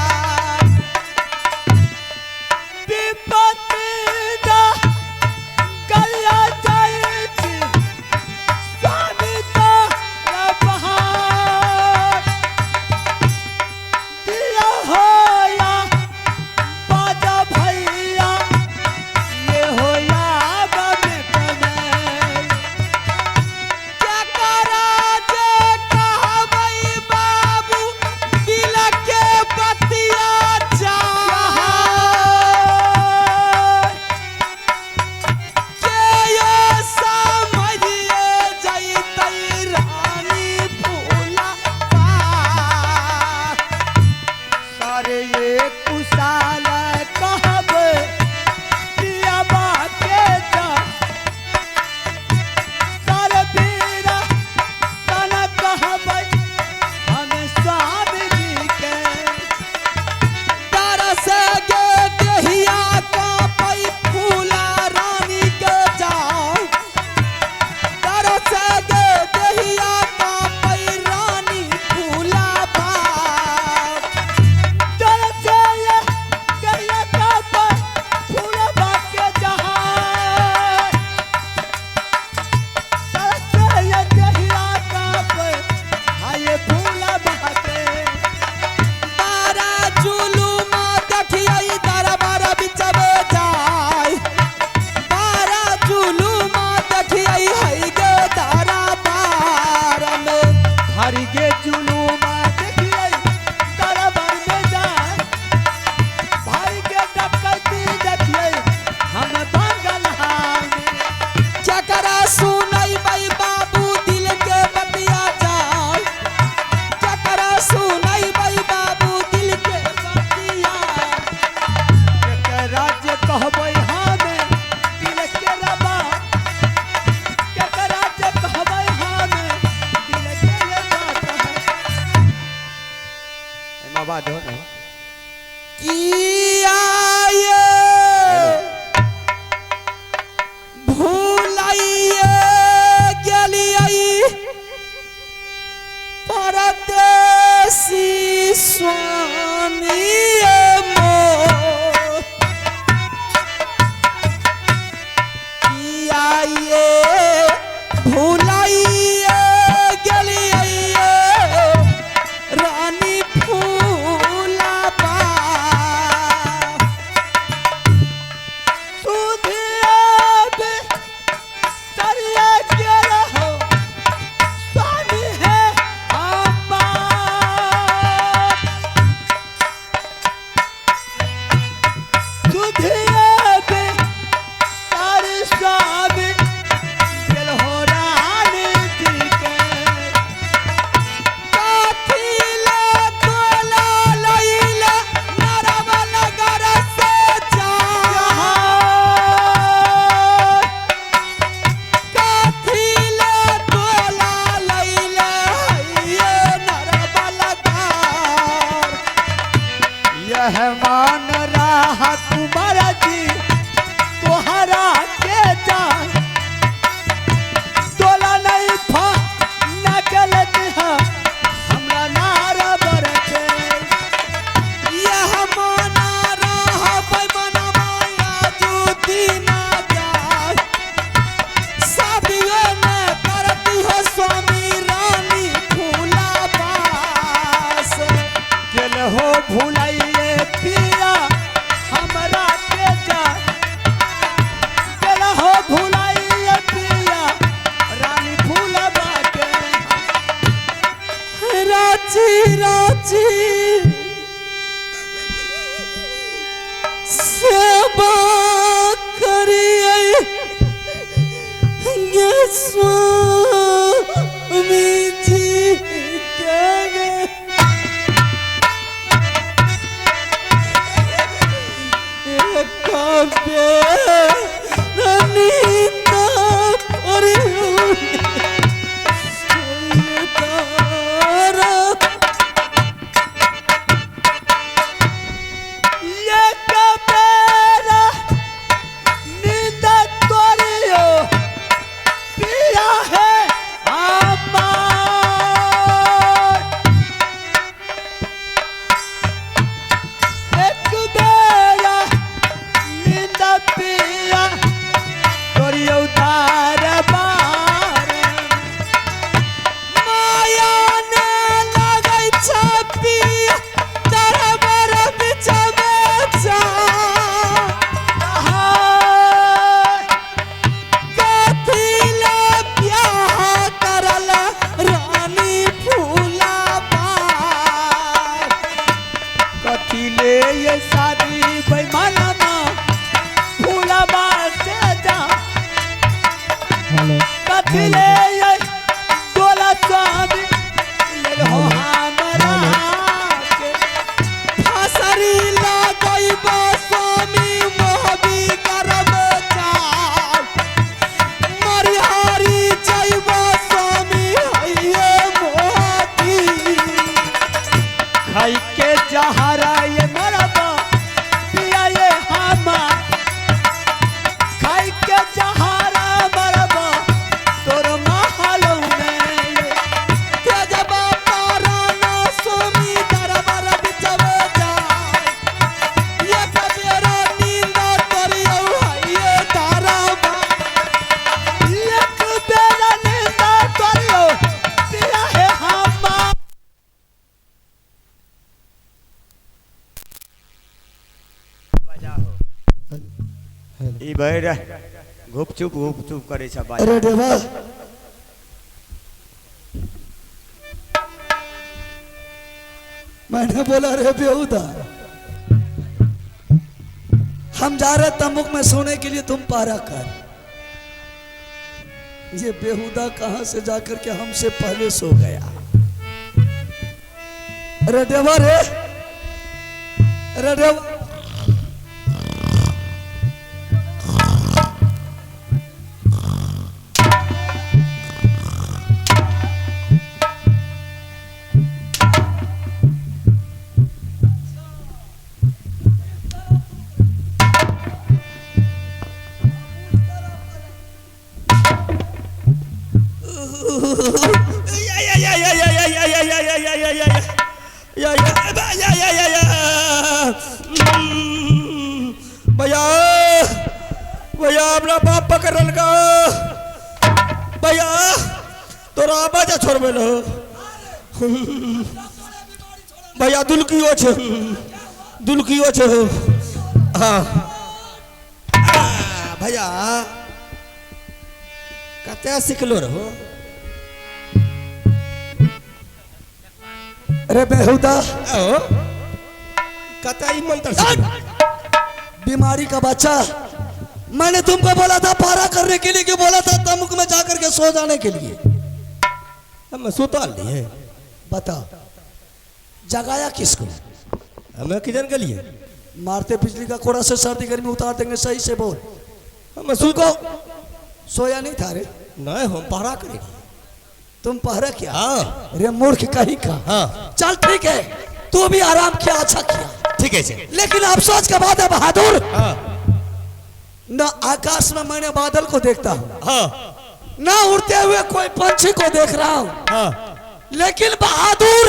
आवाज हो ना। किया ये भूलाइए गेलियै परदेसी स्वामी मोर। किया ये भूलाइए गेलियै रानी फूलबा। काफिला तोला लैला नरवा नगर से जा। काफिला तोला लैला ये नरवा नगर। यह मान रहा कुमार जी तोहरा के जान तोला नहीं फा न गलत है हमरा नारा बरछे। यह माना रहा मनवा जूती ना जाय। शादियों में करती हो स्वामी रानी फूला बास। गेल हो भुलाइए पिया हमरा के जान गेल हो भुलाइए पिया रानी फूलबा के। रांची रांची सेवा करिए गे स्वामी जी के गे। नींद तारा। ये कबेरा नींद तोरियो पिया है हमार। एक बेरा नींद पिया तोरियो दरबार। माया ने लगै छै पिया दरबार बिच में जा। कथिला ब्याह करल रानी फूला पार। कथिले ये शादी बेईमाना फूलबा से जा। कथिले ये तोला स्वामी ले हो हमरा के। फसरी लगैब स्वामी मोहबी करब चाल। मरिहारी जैब स्वामी हैये मोती। खाई के जहरा ये मरबा पिया ये हमार। खाई के जहरा मरबा तोर महलों में। तेजबा पाराना स्वामी दरबार बिचवे जाय। ये कबेरा नींद तोरियौ हैये दरबार। एक बेरा नींद तोरियो पिया है हमार। ई भरि घुपचुप घुपचुप करै छै बाजा। अरे देवा मैंने बोला रे बेहुदा हम जा रहे तमुक में सोने के लिए, तुम पारा कर। ये बेहुदा कहां से जाकर के हमसे पहले सो गया। अरे देवा रे, अरे देवा, या या या या या या या या या या या या या या या या या या भैया भैया हमरा बाप पकड़ल का भैया तोरा आवाज छोड़बे लो भैया दुलकियो छे दुलकियो छे। हाँ भैया कते सिखलो रहो। अरे बेहुदा कते ई मंत्र सिखलो? बीमारी का बच्चा, मैंने तुमको बोला था पारा करने के लिए कि बोला था तमुक में जाकर के सो जाने के लिए? हम सुतल लिए। बताओ जगाया किसको? हमें किधर के लिए मारते बिजली का कोड़ा से सर्दी गर्मी उतार देंगे। सही से बोल। हम सुतो सोया नहीं था रे? नहीं, हम पहरा करेंगे। तुम पहरा क्या? हाँ। रे मूर्ख कहीं का। हाँ। चल ठीक है, तू भी आराम किया, अच्छा किया, ठीक है। लेकिन अफसोस का बात है बहादुर, हाँ। न आकाश में मैंने बादल को देखता हूँ, हाँ। न उड़ते हुए कोई पंछी को देख रहा हूँ, हाँ। लेकिन बहादुर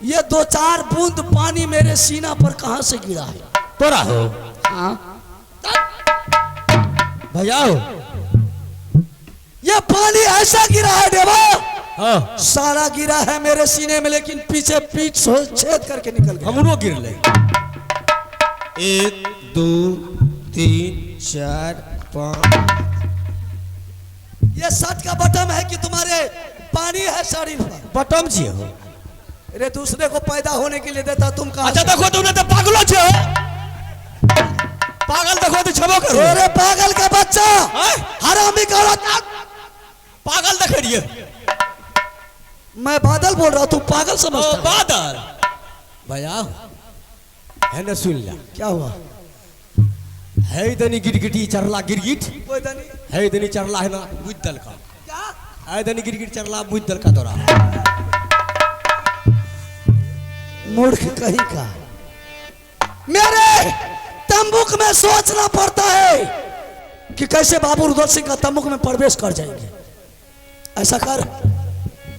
ये दो चार बूंद पानी मेरे सीना पर कहां से गिरा है? तोरा हो। हाँ। भैया हो। ये पानी ऐसा गिरा है देवा, हाँ। सारा गिरा है मेरे सीने में, लेकिन पीछे पीठ छेद करके निकल गया। हमरो गिर ले। 1 2 3 4 5। ये शर्ट का बटन है कि तुम्हारे पानी है शरीर पर? बटम जी हो। अरे दूसरे को पैदा होने के लिए देता, तुम कहां? अच्छा देखो तुमने तो पागलो छे, पागल देखो तो छबो करो। अरे पागल का बच्चा, हरामी का औलाद, पागल देख रही है। मैं बादल बोल रहा हूं, तू पागल समझता है। बादल भैया है ना, सुन ला क्या हुआ? है दनी गिरगिटी चरला गिरगिट है दनी चरला है ना बुझ दल का क्या है दनी गिरगिट चरला बुझ दल का तोरा। मूर्ख कहीं का। मेरे तंबुक में सोचना पड़ता है कि कैसे बाबू रुद्र सिंह का तंबुक में प्रवेश कर जाएंगे। ऐसा कर,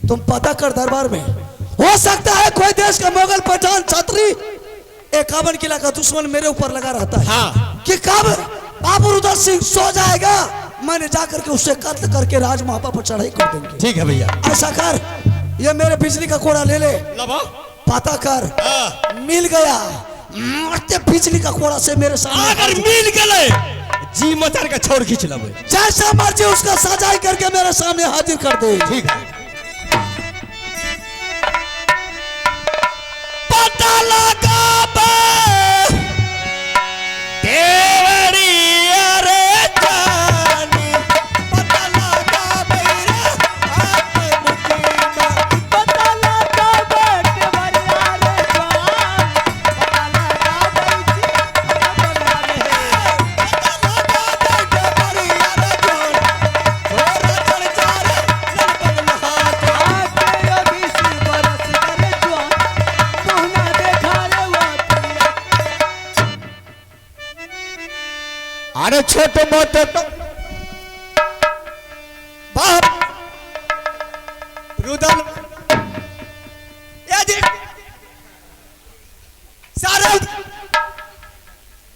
तुम पता कर दरबार में, हो सकता है कोई देश का मुगल पठान छात्री 51 किला का दुश्मन मेरे ऊपर लगा रहता है। हाँ। कि कब बाबू रुद्र सिंह सो जाएगा, मैंने जाकर के उसे कत्ल करके राजमहल पर चढ़ाई कर देंगे। ठीक है भैया, ऐसा कर, ये मेरे बिजली का कोड़ा ले ले, पता कर। मिल गया, मरते बिजली का कोड़ा से मेरे सामने अगर मिल गए जी मचार का छोड़ खींच लबे, जैसा मर्जी उसका सजाई करके मेरे सामने हाजिर कर दे। ठीक है। पता लगा देवरिया रे जानी, पता लगा मेरा हाथ मुखी में, पता लगा देवरिया रे जान, पता लगा बेची बना रे, पता लगा देवरिया रे जान, थोड़ा चढ़ जा रे लड़बन हाथ आके 20 बरस करे जवान, मोहना देखा रे वो। अरे छोटे मोटे तो बाप रुदल ये सारे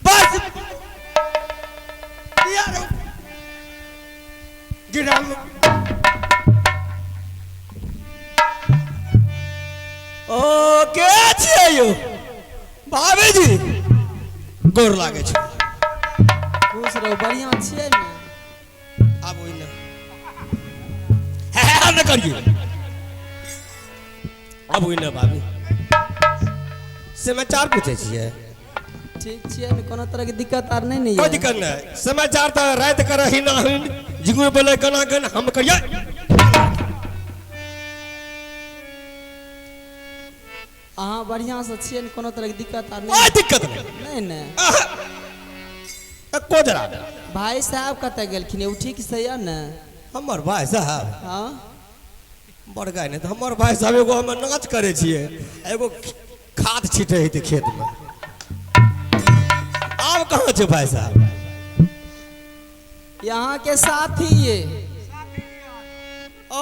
बस यार गिरा। ओ के छियै यो भाभी जी, गोर लागे छै। खुश रहो, बढ़िया छियै ने? आब ओइ ने हे न करिए, आब ओइ ने भाभी समाचार पूछै छियै। ठीक छियै ने? कोनो तरह के दिक्कत आर नहीं ने? कोई दिक्कत नहीं। समाचार तऽ राति के रही ना जिगुर बोले गना गन हम करिए। अहाँ बढ़िया से छियै ने? कोनो तरह के दिक्कत आर नहीं? कोई दिक्कत नहीं। नहीं ने? एको जरा। भाई साहब कतऽ गेलखिन? ओ ठीक से यऽ ने? हमर भाई साहब? हाँ। बड़ गाय नहि तऽ हमर भाई साहब एगो हम नाच करै छियै, एगो खाद छीटै हेतै खेत में। आब कहाँ छै भाई साहब? यहाँ के साथी ये। ओ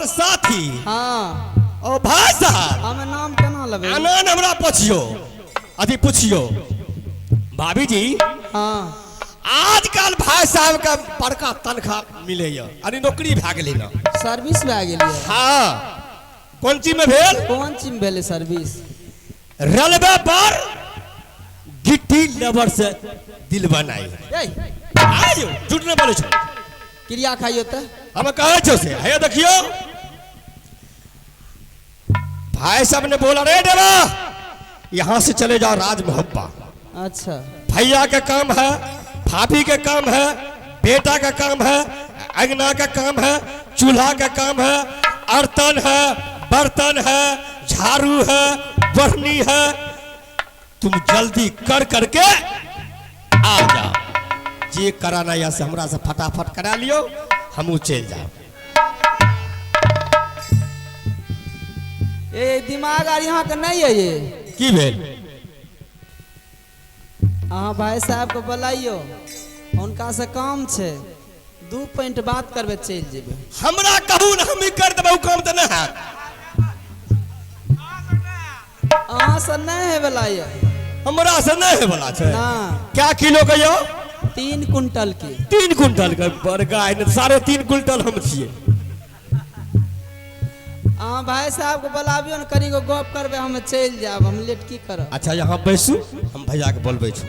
हमर साथी। हाँ। ओ भाई साहब, हम नाम केना लेबै? आनंद हमरा पुछियो, अथी पुछियो भाभी जी। हाँ। आजकल भाई साहब का बड़का तनख्वाह मिले, अरे नौकरी भए गेलै ना। सर्विस भए गेलियै। हाँ, कोन चीज में भेल? कोन चीज में भेलै सर्विस? रेलवे पर गिट्टी लेबर से दिल बनाई। ए आयो, झूठ नहीं बोले छो। क्रिया खाइयो तऽ। हम कहै छो से हे देखियो, भाई साहब ने बोला रे डेरा यहाँ से चले जाओ राज मोहब्बा। अच्छा। भैया का काम है, भाभी का काम है, बेटा का काम है, अंगना का काम है, चूल्हा का काम है, अरतन है, बर्तन है, झाड़ू है, बढ़नी है, तुम जल्दी कर करके आ जाओ। जे कराना या से हमरा से फटाफट करा लियो, हमू चल जाओ। ए दिमाग आर यहाँ के नहीं है ये। की भेल? अहाँ भाई साहब को बुलाइयो, उनका से काम छे, 2 पॉइंट बात करबे चल जेबे। हमरा कहू ना, हम ही कर देबै, उ काम त नहीं है। अहाँ से नहीं है वाला ये। हमरा से नहीं है वाला छे। ना। क्या किलो के यो? 3 कुंटल के। 3 कुंटल के बड़का है, 3.5 कुंटल हम छिए। अहाँ भाई साहब को बुलाबियो न, कनी गो गप करबे, हम चल जाब, हम लेट की करब। अच्छा यहाँ बैसू, हम भैया के बोलबै छी।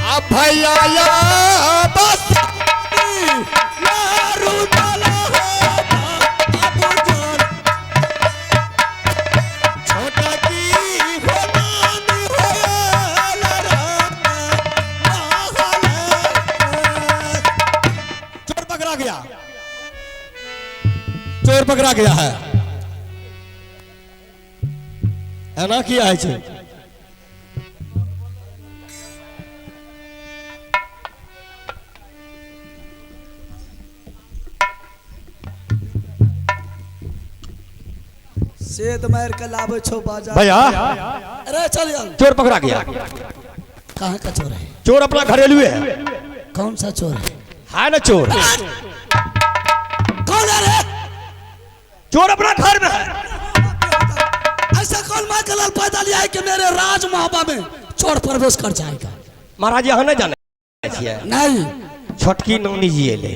अब भैया या बस यारू डाला हो बाबू जान, छोटा की हो नानी हो चोर पकड़ा गया, चोर पकड़ा गया है। एना किया है छे? सेत मार के लावे छो बाजार। भैया अरे चल यार, चोर पकड़ा गया। कहाँ का चोर है? चोर अपना घरेलू है। कौन सा चोर है? है ना चोर। कौन है रे? चोर अपना घर में है। ऐसा कौन माँ का लाल पैदा लिया है कि मेरे राज मोहब्बा में चोर प्रवेश कर जाएगा? महाराज यहाँ नहीं जाने छियै। नहीं। छोटकी नानी जी एले।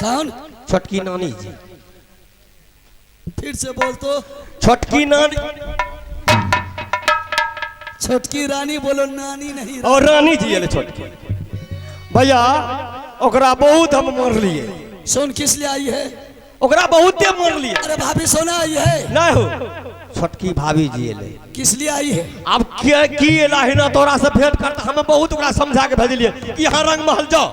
कौन? छोटकी नानी जी। फिर से बोल तो। छोटकी नानी। छोटकी रानी बोलो, नानी नहीं। और रानी जी एले छोटकी। भैया ओकरा बहुत हम मारलिए। सोन किस लिए आई है? ओकरा बहुते मारलिए। अरे भाभी सोना आई है? नहीं हो, छोटकी भाभी जी एले। किस लिए आई है? अब के की एला है ना तोरा से भेंट करता, हम बहुत ओकरा समझा के भेजलिए कि यहाँ रंग महल जाओ।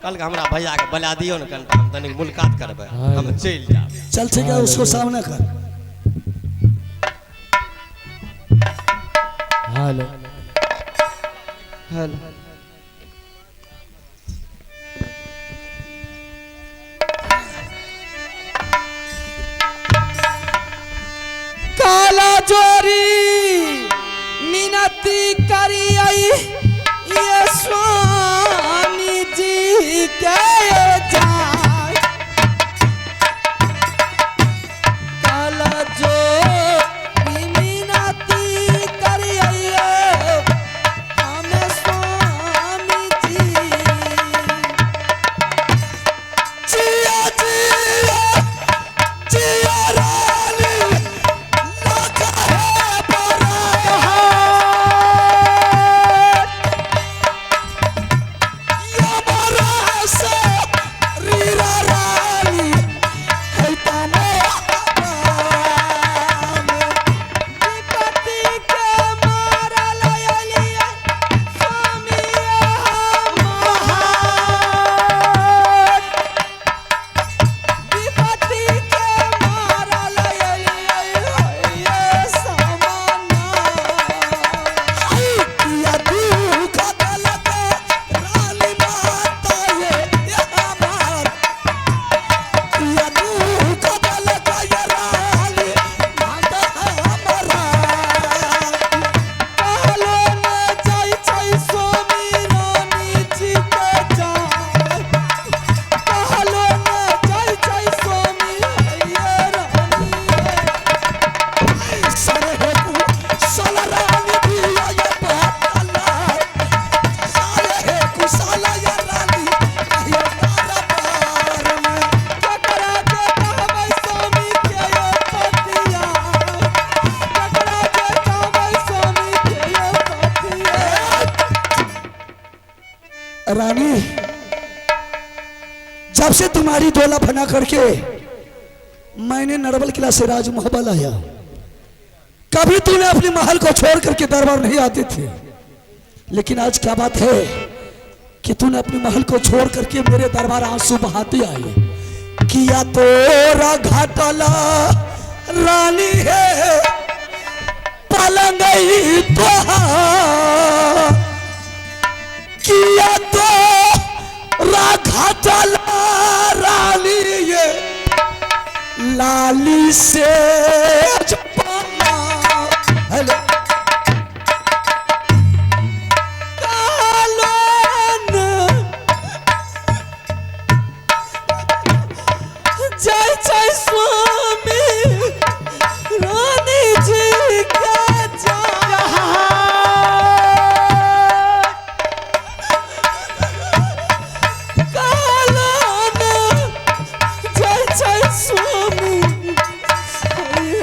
कल के हमरा भैया के बला दियो न, कल हम तनी मुलाकात करबै, हम चलि जाब। चल ठीक है, उसको सामना कर। हेलो हेलो काला जोरी मिनती करी आई ये स्वामी जी के जाय। काला जोरी मिनती करी आई हमें स्वामी जी। जिया जिया जिया रानी लगा है रानी, जब से तुम्हारी डोला बना करके मैंने नरवल किला से राजमहल आया, कभी तूने अपने महल को छोड़ करके दरबार नहीं आती थी, लेकिन आज क्या बात है कि तूने अपने महल को छोड़ करके मेरे दरबार आंसू बहाती आई। किया तोरा घाटला रानी है पलंग तोहार, किया तोरा घाटला रानी ये लाली से हेलो जय जय स्वामी रानी जी का कालन जय जय स्वामी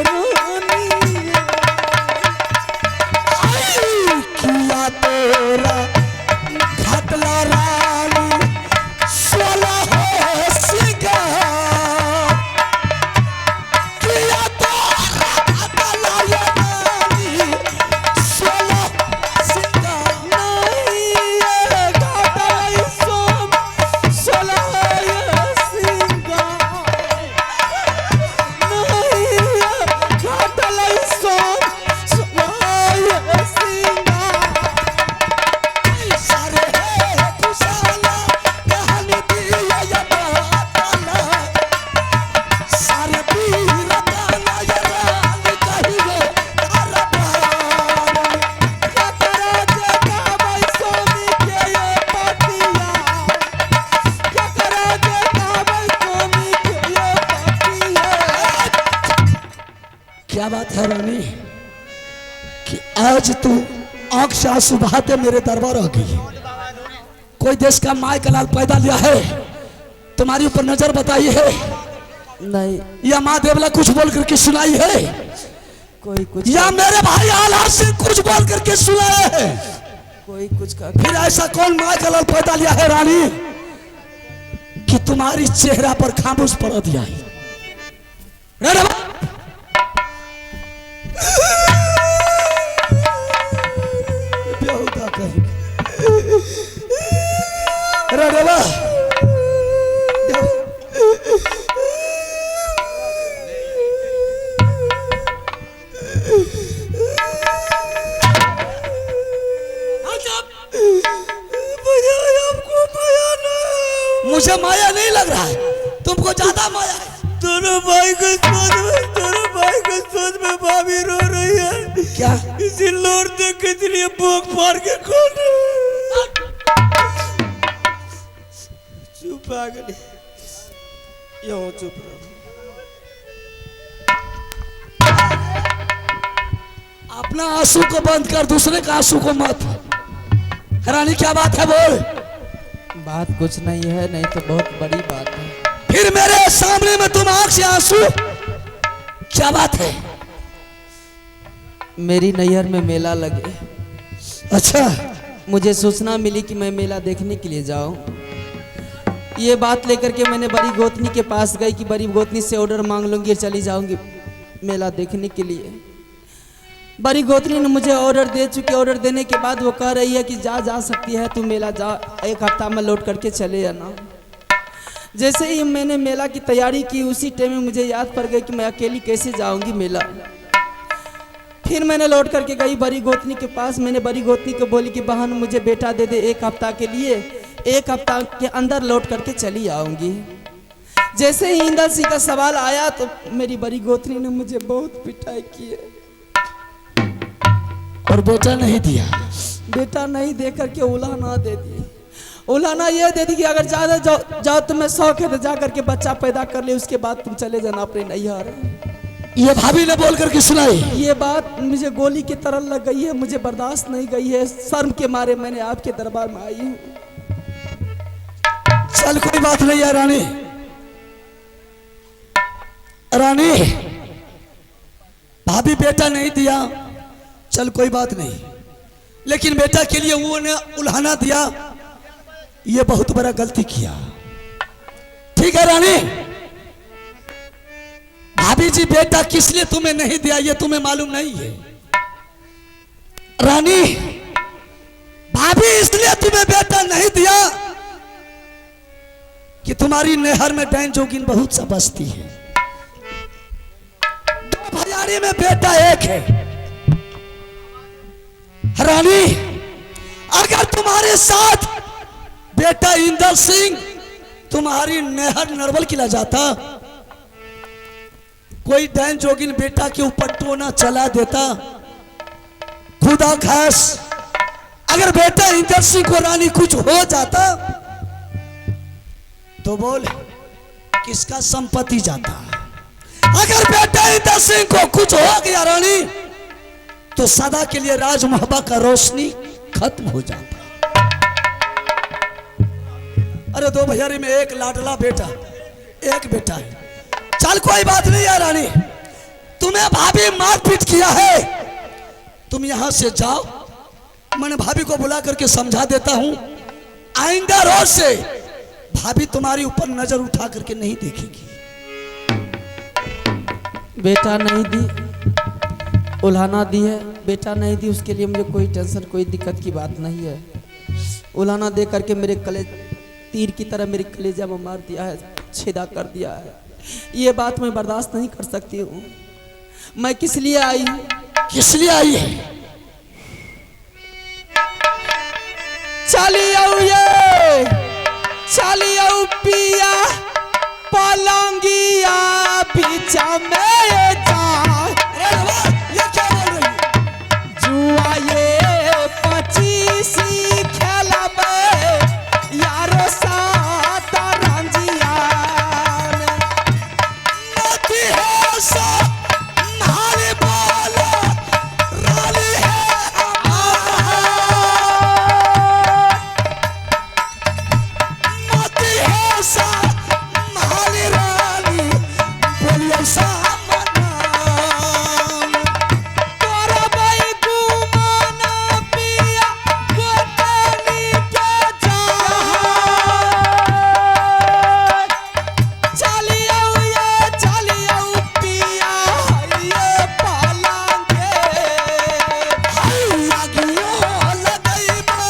रानी। किया तोरा घाटला रानी सोलह हो सिंगार, किया तोरा घाटला रानी सोलह सिंगार। नहीं घाटला सोम सोलह सिंगार, नहीं घाटला सोम सोलह सिंगार। सारे है कुशाला कहानी दिया या बाताला, सारे पीर ताला या रानी कहिए तारा बार। ककरा जगाबै स्वामी के ये पतिया, ककरा जगाबै स्वामी के ये पतिया। क्या बात है रानी कि आज तू आंख से आंसू बहाते मेरे दरबार आ गई। कोई देश का माई का लाल पैदा लिया है, तुम्हारी ऊपर नजर बताई है, नहीं या माँ देवला कुछ बोल करके सुनाई है, कोई कुछ, या मेरे भाई आला से कुछ बोल करके सुनाए है, कोई कुछ का। फिर ऐसा कौन माँ का लाल पैदा लिया है रानी कि तुम्हारी चेहरा पर खामोश पड़ दिया है। रे बेहुदा कहीं। रे देवा, मुझे माया नहीं लग रहा है, तुमको ज्यादा माया है। दोनों भाई को सोच में, दोनों भाई को सोच में भाभी रो रही है। क्या इसी लोर देख के लिए भूख मार के खोल। चुप आ गई, यो चुप रहो। अपना आंसू को बंद कर, दूसरे का आंसू को मत। रानी क्या बात है बोल। बात कुछ नहीं है, नहीं तो बहुत बड़ी बात है। फिर मेरे सामने में तुम आंख से आंसू, क्या बात है? मेरी नैहर में मेला लगे। अच्छा। मुझे सूचना मिली कि मैं मेला देखने के लिए जाऊं। ये बात लेकर के मैंने बड़ी गोतनी के पास गई कि बड़ी गोतनी से ऑर्डर मांग लूंगी और चली जाऊंगी मेला देखने के लिए। बड़ी गोतनी ने मुझे ऑर्डर दे चुकी। ऑर्डर देने के बाद वो कह रही है कि जा जा सकती है तू मेला जा, एक हफ्ता में लौट करके चले जाना। जैसे ही मैंने मेला की तैयारी की उसी टाइम में मुझे याद पड़ गई कि मैं अकेली कैसे जाऊंगी मेला। फिर मैंने लौट करके गई बड़ी गोतनी के पास। मैंने बड़ी गोतनी को बोली कि बहन मुझे बेटा दे दे एक हफ्ता के लिए, एक हफ्ता के अंदर लौट करके चली आऊंगी। जैसे ही इंदल सिंह का सवाल आया तो मेरी बड़ी गोतनी ने मुझे बहुत पिटाई की है और बेटा नहीं दिया। बेटा नहीं दे करके उलाहना दे दी। उलाहना ये दे दी कि अगर ज़्यादा जाओ जाओ तुम्हें शौक है तो जा करके बच्चा पैदा कर ले, उसके बाद तुम चले जाना अपने नैहर। ये भाभी ने बोल करके सुनाई। ये बात मुझे गोली की तरह लग गई है, मुझे बर्दाश्त नहीं गई है। शर्म के मारे मैंने आपके दरबार में आई हूँ। चल कोई बात नहीं है रानी। रानी भाभी बेटा नहीं दिया, चल कोई बात नहीं, लेकिन बेटा के लिए वो ने उल्हाना दिया। ये बहुत बड़ा गलती किया। ठीक है रानी, भाभी जी बेटा किस लिए तुम्हें नहीं दिया ये तुम्हें मालूम नहीं है। रानी, भाभी इसलिए तुम्हें बेटा नहीं दिया कि तुम्हारी नहर में डैन जोगिन बहुत सा बसती है। दो भैयारी में बेटा एक है। रानी, अगर तुम्हारे साथ बेटा इंदर सिंह तुम्हारी नहर नरवल किला जाता, कोई डैन जोगिन बेटा के ऊपर टोना चला देता, खुदा खास अगर बेटा इंदर सिंह को रानी कुछ हो जाता तो बोल किसका संपत्ति जाता। अगर बेटा इंदर सिंह को कुछ हो गया रानी तो सदा के लिए राजमहबा का रोशनी खत्म हो जाता। अरे दो भैयारी में एक लाडला बेटा, एक बेटा है। चल कोई बात नहीं है रानी, तुम्हें भाभी मारपीट किया है, तुम यहां से जाओ, मैंने भाभी को बुला करके समझा देता हूं, आइंदा रोज से भाभी तुम्हारी ऊपर नजर उठा करके नहीं देखेगी। बेटा नहीं दी, उल्हाना दी है, बेटा नहीं दी, उसके लिए मुझे कोई टेंशन कोई दिक्कत की बात नहीं है। उल्हाना दे करके मेरे कलेज तीर की तरह मेरे कलेजा में मार दिया है, छेदा कर दिया है। ये बात मैं बर्दाश्त नहीं कर सकती हूँ। मैं किस लिए आई हूँ? किस लिए आई है? चली आओ ये, चली आओ पिया पलंगिया बीचा में जा। अरे बाबा, ये क्या बोल रही है? जुआ ये 25 खेलबे यारो सात रंजिया में। मोती है सा नाली बोला रानी है मोती है सा नाली रानी बोलिए सा मनाम। करबै गुमाना पिया गोतनी के जान। चलियौ ये चलियौ पिया ये पलंगे। लागियो लगैबो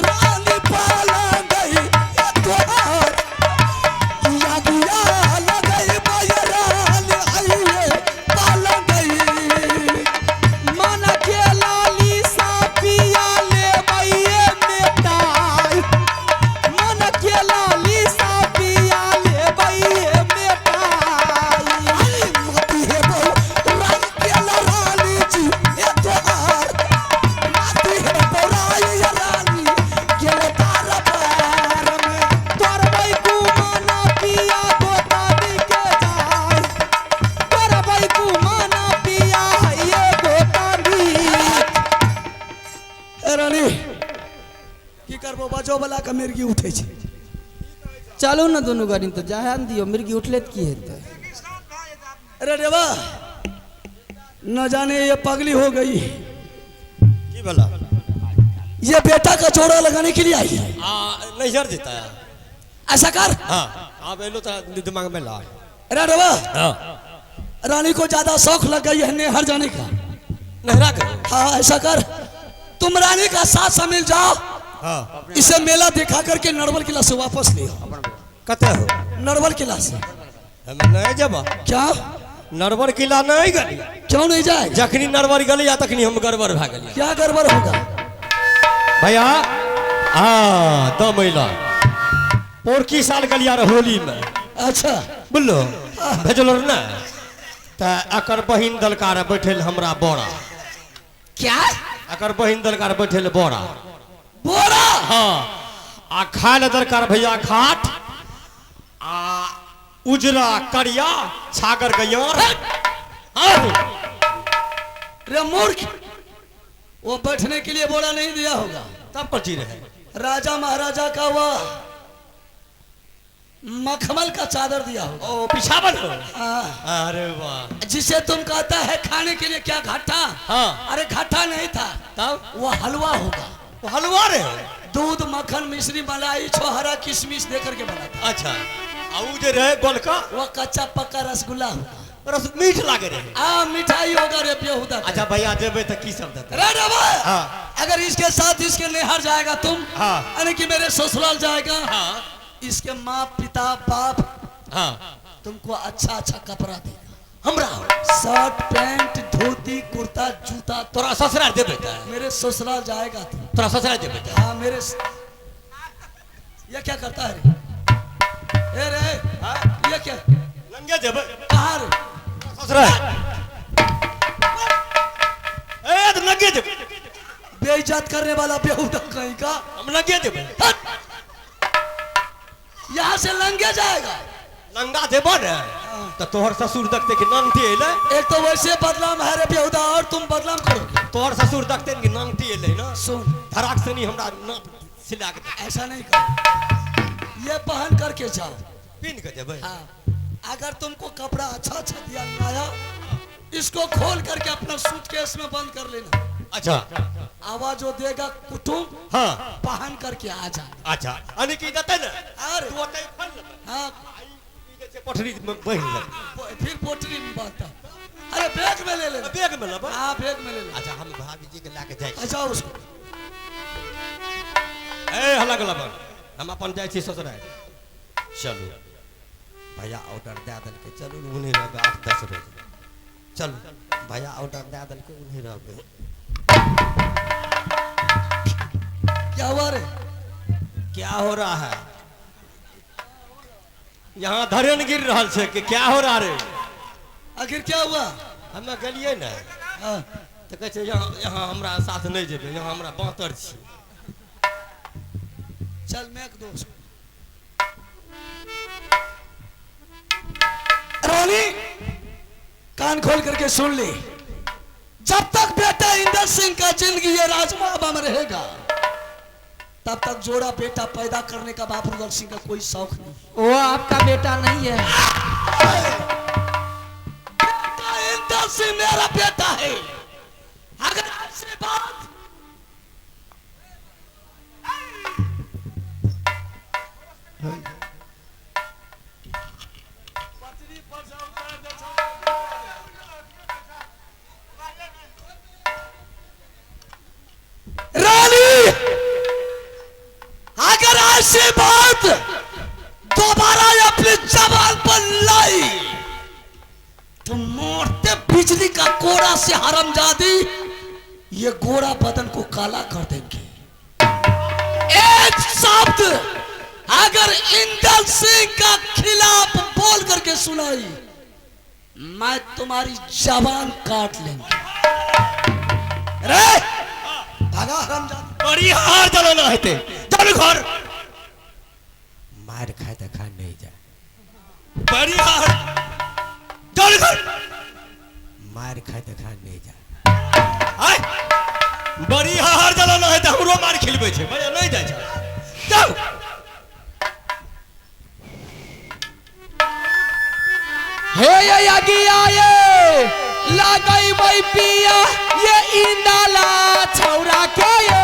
रानी पलंगई ये तोहार। लागियो लगैबो ये रानी आइए पलंगई। मन के लाली सा पिया लेबैये मेटाई। मन के लाली सा पिया लेबैये मेटाई। मोती है बहु रानी के रानी जी ये तोहार। मोती है बहु रानी ये रानी गेले दरबार में। करबै गुमाना पिया गोतानी के जाय। करबै गुमाना पिया ये गोतानी। ए रानी की करबो, बजो वाला के मिर्गी उठे छै। चलू ना दुनू गरीन तो जाए दियो, मिर्गी उठले त की हेतै। अरे देवा, न जाने ये पगली हो गई है। की भला? ये बेटा का जोड़ा लगाने के लिए आई है। आ नैहर जेता है। ऐसा कर। हाँ, आप एलो तो दिमाग में ला। अरे देवा, हाँ, रानी को ज्यादा शौक लग गई है नहर जाने का। नहरा के। हाँ ऐसा कर, तुम रानी का साथ शामिल जाओ, हाँ, इसे मेला दिखा करके नरवल किला से वापस ले आओ। कते हो? नरवल किला से। हम नहीं जब क्या नरवर किला नहीं गली। क्यों नहीं जाए? जखनी नरवर गली या तखनी हम गड़बड़ भा गेली। क्या गड़बड़ होगा भैया? हाँ दम अइला पोरकी साल गलिया रह होली में। अच्छा बोलो भेजलो ना त अकर बहिन दलकार बैठल हमरा बोरा। क्या? अकर बहिन दलकार बैठल बोरा। बोरा? हाँ, आ खाए ले दरकार भैया खाट आ उजरा करिया छागर गयार। रे मूर्ख, वो बैठने के लिए बोरा नहीं दिया होगा। तब पची रहे राजा महाराजा का वह मखमल का चादर दिया होगा। ओ पिछावन हो। हाँ। अरे वाह, जिसे तुम कहता है खाने के लिए क्या घाटा। हाँ। अरे घाटा नहीं था, तब वो हलवा होगा। वो हलवा रे। दूध मक्खन मिश्री मलाई छोहरा किशमिश दे करके बनाता। अच्छा, आ उ जे रहे गोलका, वो कच्चा पक्का रसगुल्ला होगा। रस मीठ लागे रहे। आ मिठाई होगा रे बेहुदा। अच्छा भैया जेबे त की सब देते? रे रे भाई। हाँ। अगर इसके साथ इसके नेहर जाएगा तुम, हाँ। यानी कि मेरे ससुराल जाएगा, हाँ। इसके माँ पिता बाप, हाँ, तुमको अच्छा अच्छा कपड़ा देगा। हमरा शर्ट पैंट धोती कुर्ता जूता। तोरा ससुराल देबे त? मेरे ससुराल जाएगा तू। तोरा ससुराल देबे त? हाँ मेरे। ये क्या करता है रे? ए रे, हाँ? ये क्या? लंगे जेबे। कहाँ रे? ससुराल। ए तो लंगे जेबे। बेइज्जत करने वाला बेहुदा कहीं का। हम लंगे जेबे। यहाँ से लंगे जाएगा। नंगा जेबो ने तो तोहर ससुर देखते कि नंगटी एलै। एक तो वैसे बदनाम है रे बेहुदा, और तुम बदनाम करोगे। तोहर ससुर देखते कि नंगटी एलै ना। सुन, धराक से नहीं हमरा नाप सिला के। ऐसा नहीं करो, ये पहन करके जाओ। पिन के जेबै। हाँ, अगर तुमको कपड़ा अच्छा अच्छा दिया नया, इसको खोल करके अपना सूटकेस में बंद कर लेना। अच्छा, आवाज जो देगा कुटुंब, हाँ, पहन करके आ जा। अच्छा, अने की देते ने? अरे तू ओतै खोल लेबै। हाँ, पोटरी में बांध ले। फिर पोटरी में बांधता। अरे बैग में ले ले। बैग में लेबै? हाँ बैग में ले ले। अच्छा, हम भाभी जी के लाके जाइ। अच्छा उसको। ए हल्ला गला बन, हम अपन जाइ छी ससुराल। चलू भैया ऑर्डर दे देलकै, चलू उन्हीं रहबै 8-10 बजे। चलू भैया ऑर्डर दे देलकै, उन्हीं रहबै। क्या हुआ रे? क्या हो रहा है यहाँ? धरेन गिर रहल छै कि क्या हो रहा रे? आखिर क्या हुआ? हम गेलियै ने तऽ कहै छै यहाँ यहाँ हमरा साथ नहि जेबै, यहाँ हमरा बाँतर छी। चल मैं दो उसको। रानी कान खोल करके सुन ले, जब तक बेटा इंदर सिंह का जिंदगी ये राजमाबा में रहेगा, तब तक जोड़ा बेटा पैदा करने का बाप रुदल सिंह का कोई शौक नहीं। वो आपका बेटा नहीं है। बेटा इंदर सिंह मेरा बेटा है। अगर आपसे बात रानी, अगर ऐसी बात दोबारा अपनी जबान पर लाई तो मोड़ते बिजली का कोड़ा से हरामजादी ये गोरा बदन को काला कर देंगे। एक शब्द अगर इंदर सिंह का खिलाफ बोल करके सुनाई, मैं तुम्हारी जबान काट लेंगे। रे भागा हरामजादी। बड़ी हार जलाना हेतै, चल घर। मार खाए त खा नहीं जाए। बड़ी हार चल घर। मार खाए त खा नहीं जाए। आय बड़ी हार जलाना हेतै, हमरो मार खिलबै छै, भैया नहीं जाइ छै। चल हे ये अगिया ये लागई वही पिया ये इंदाला छौरा के ये।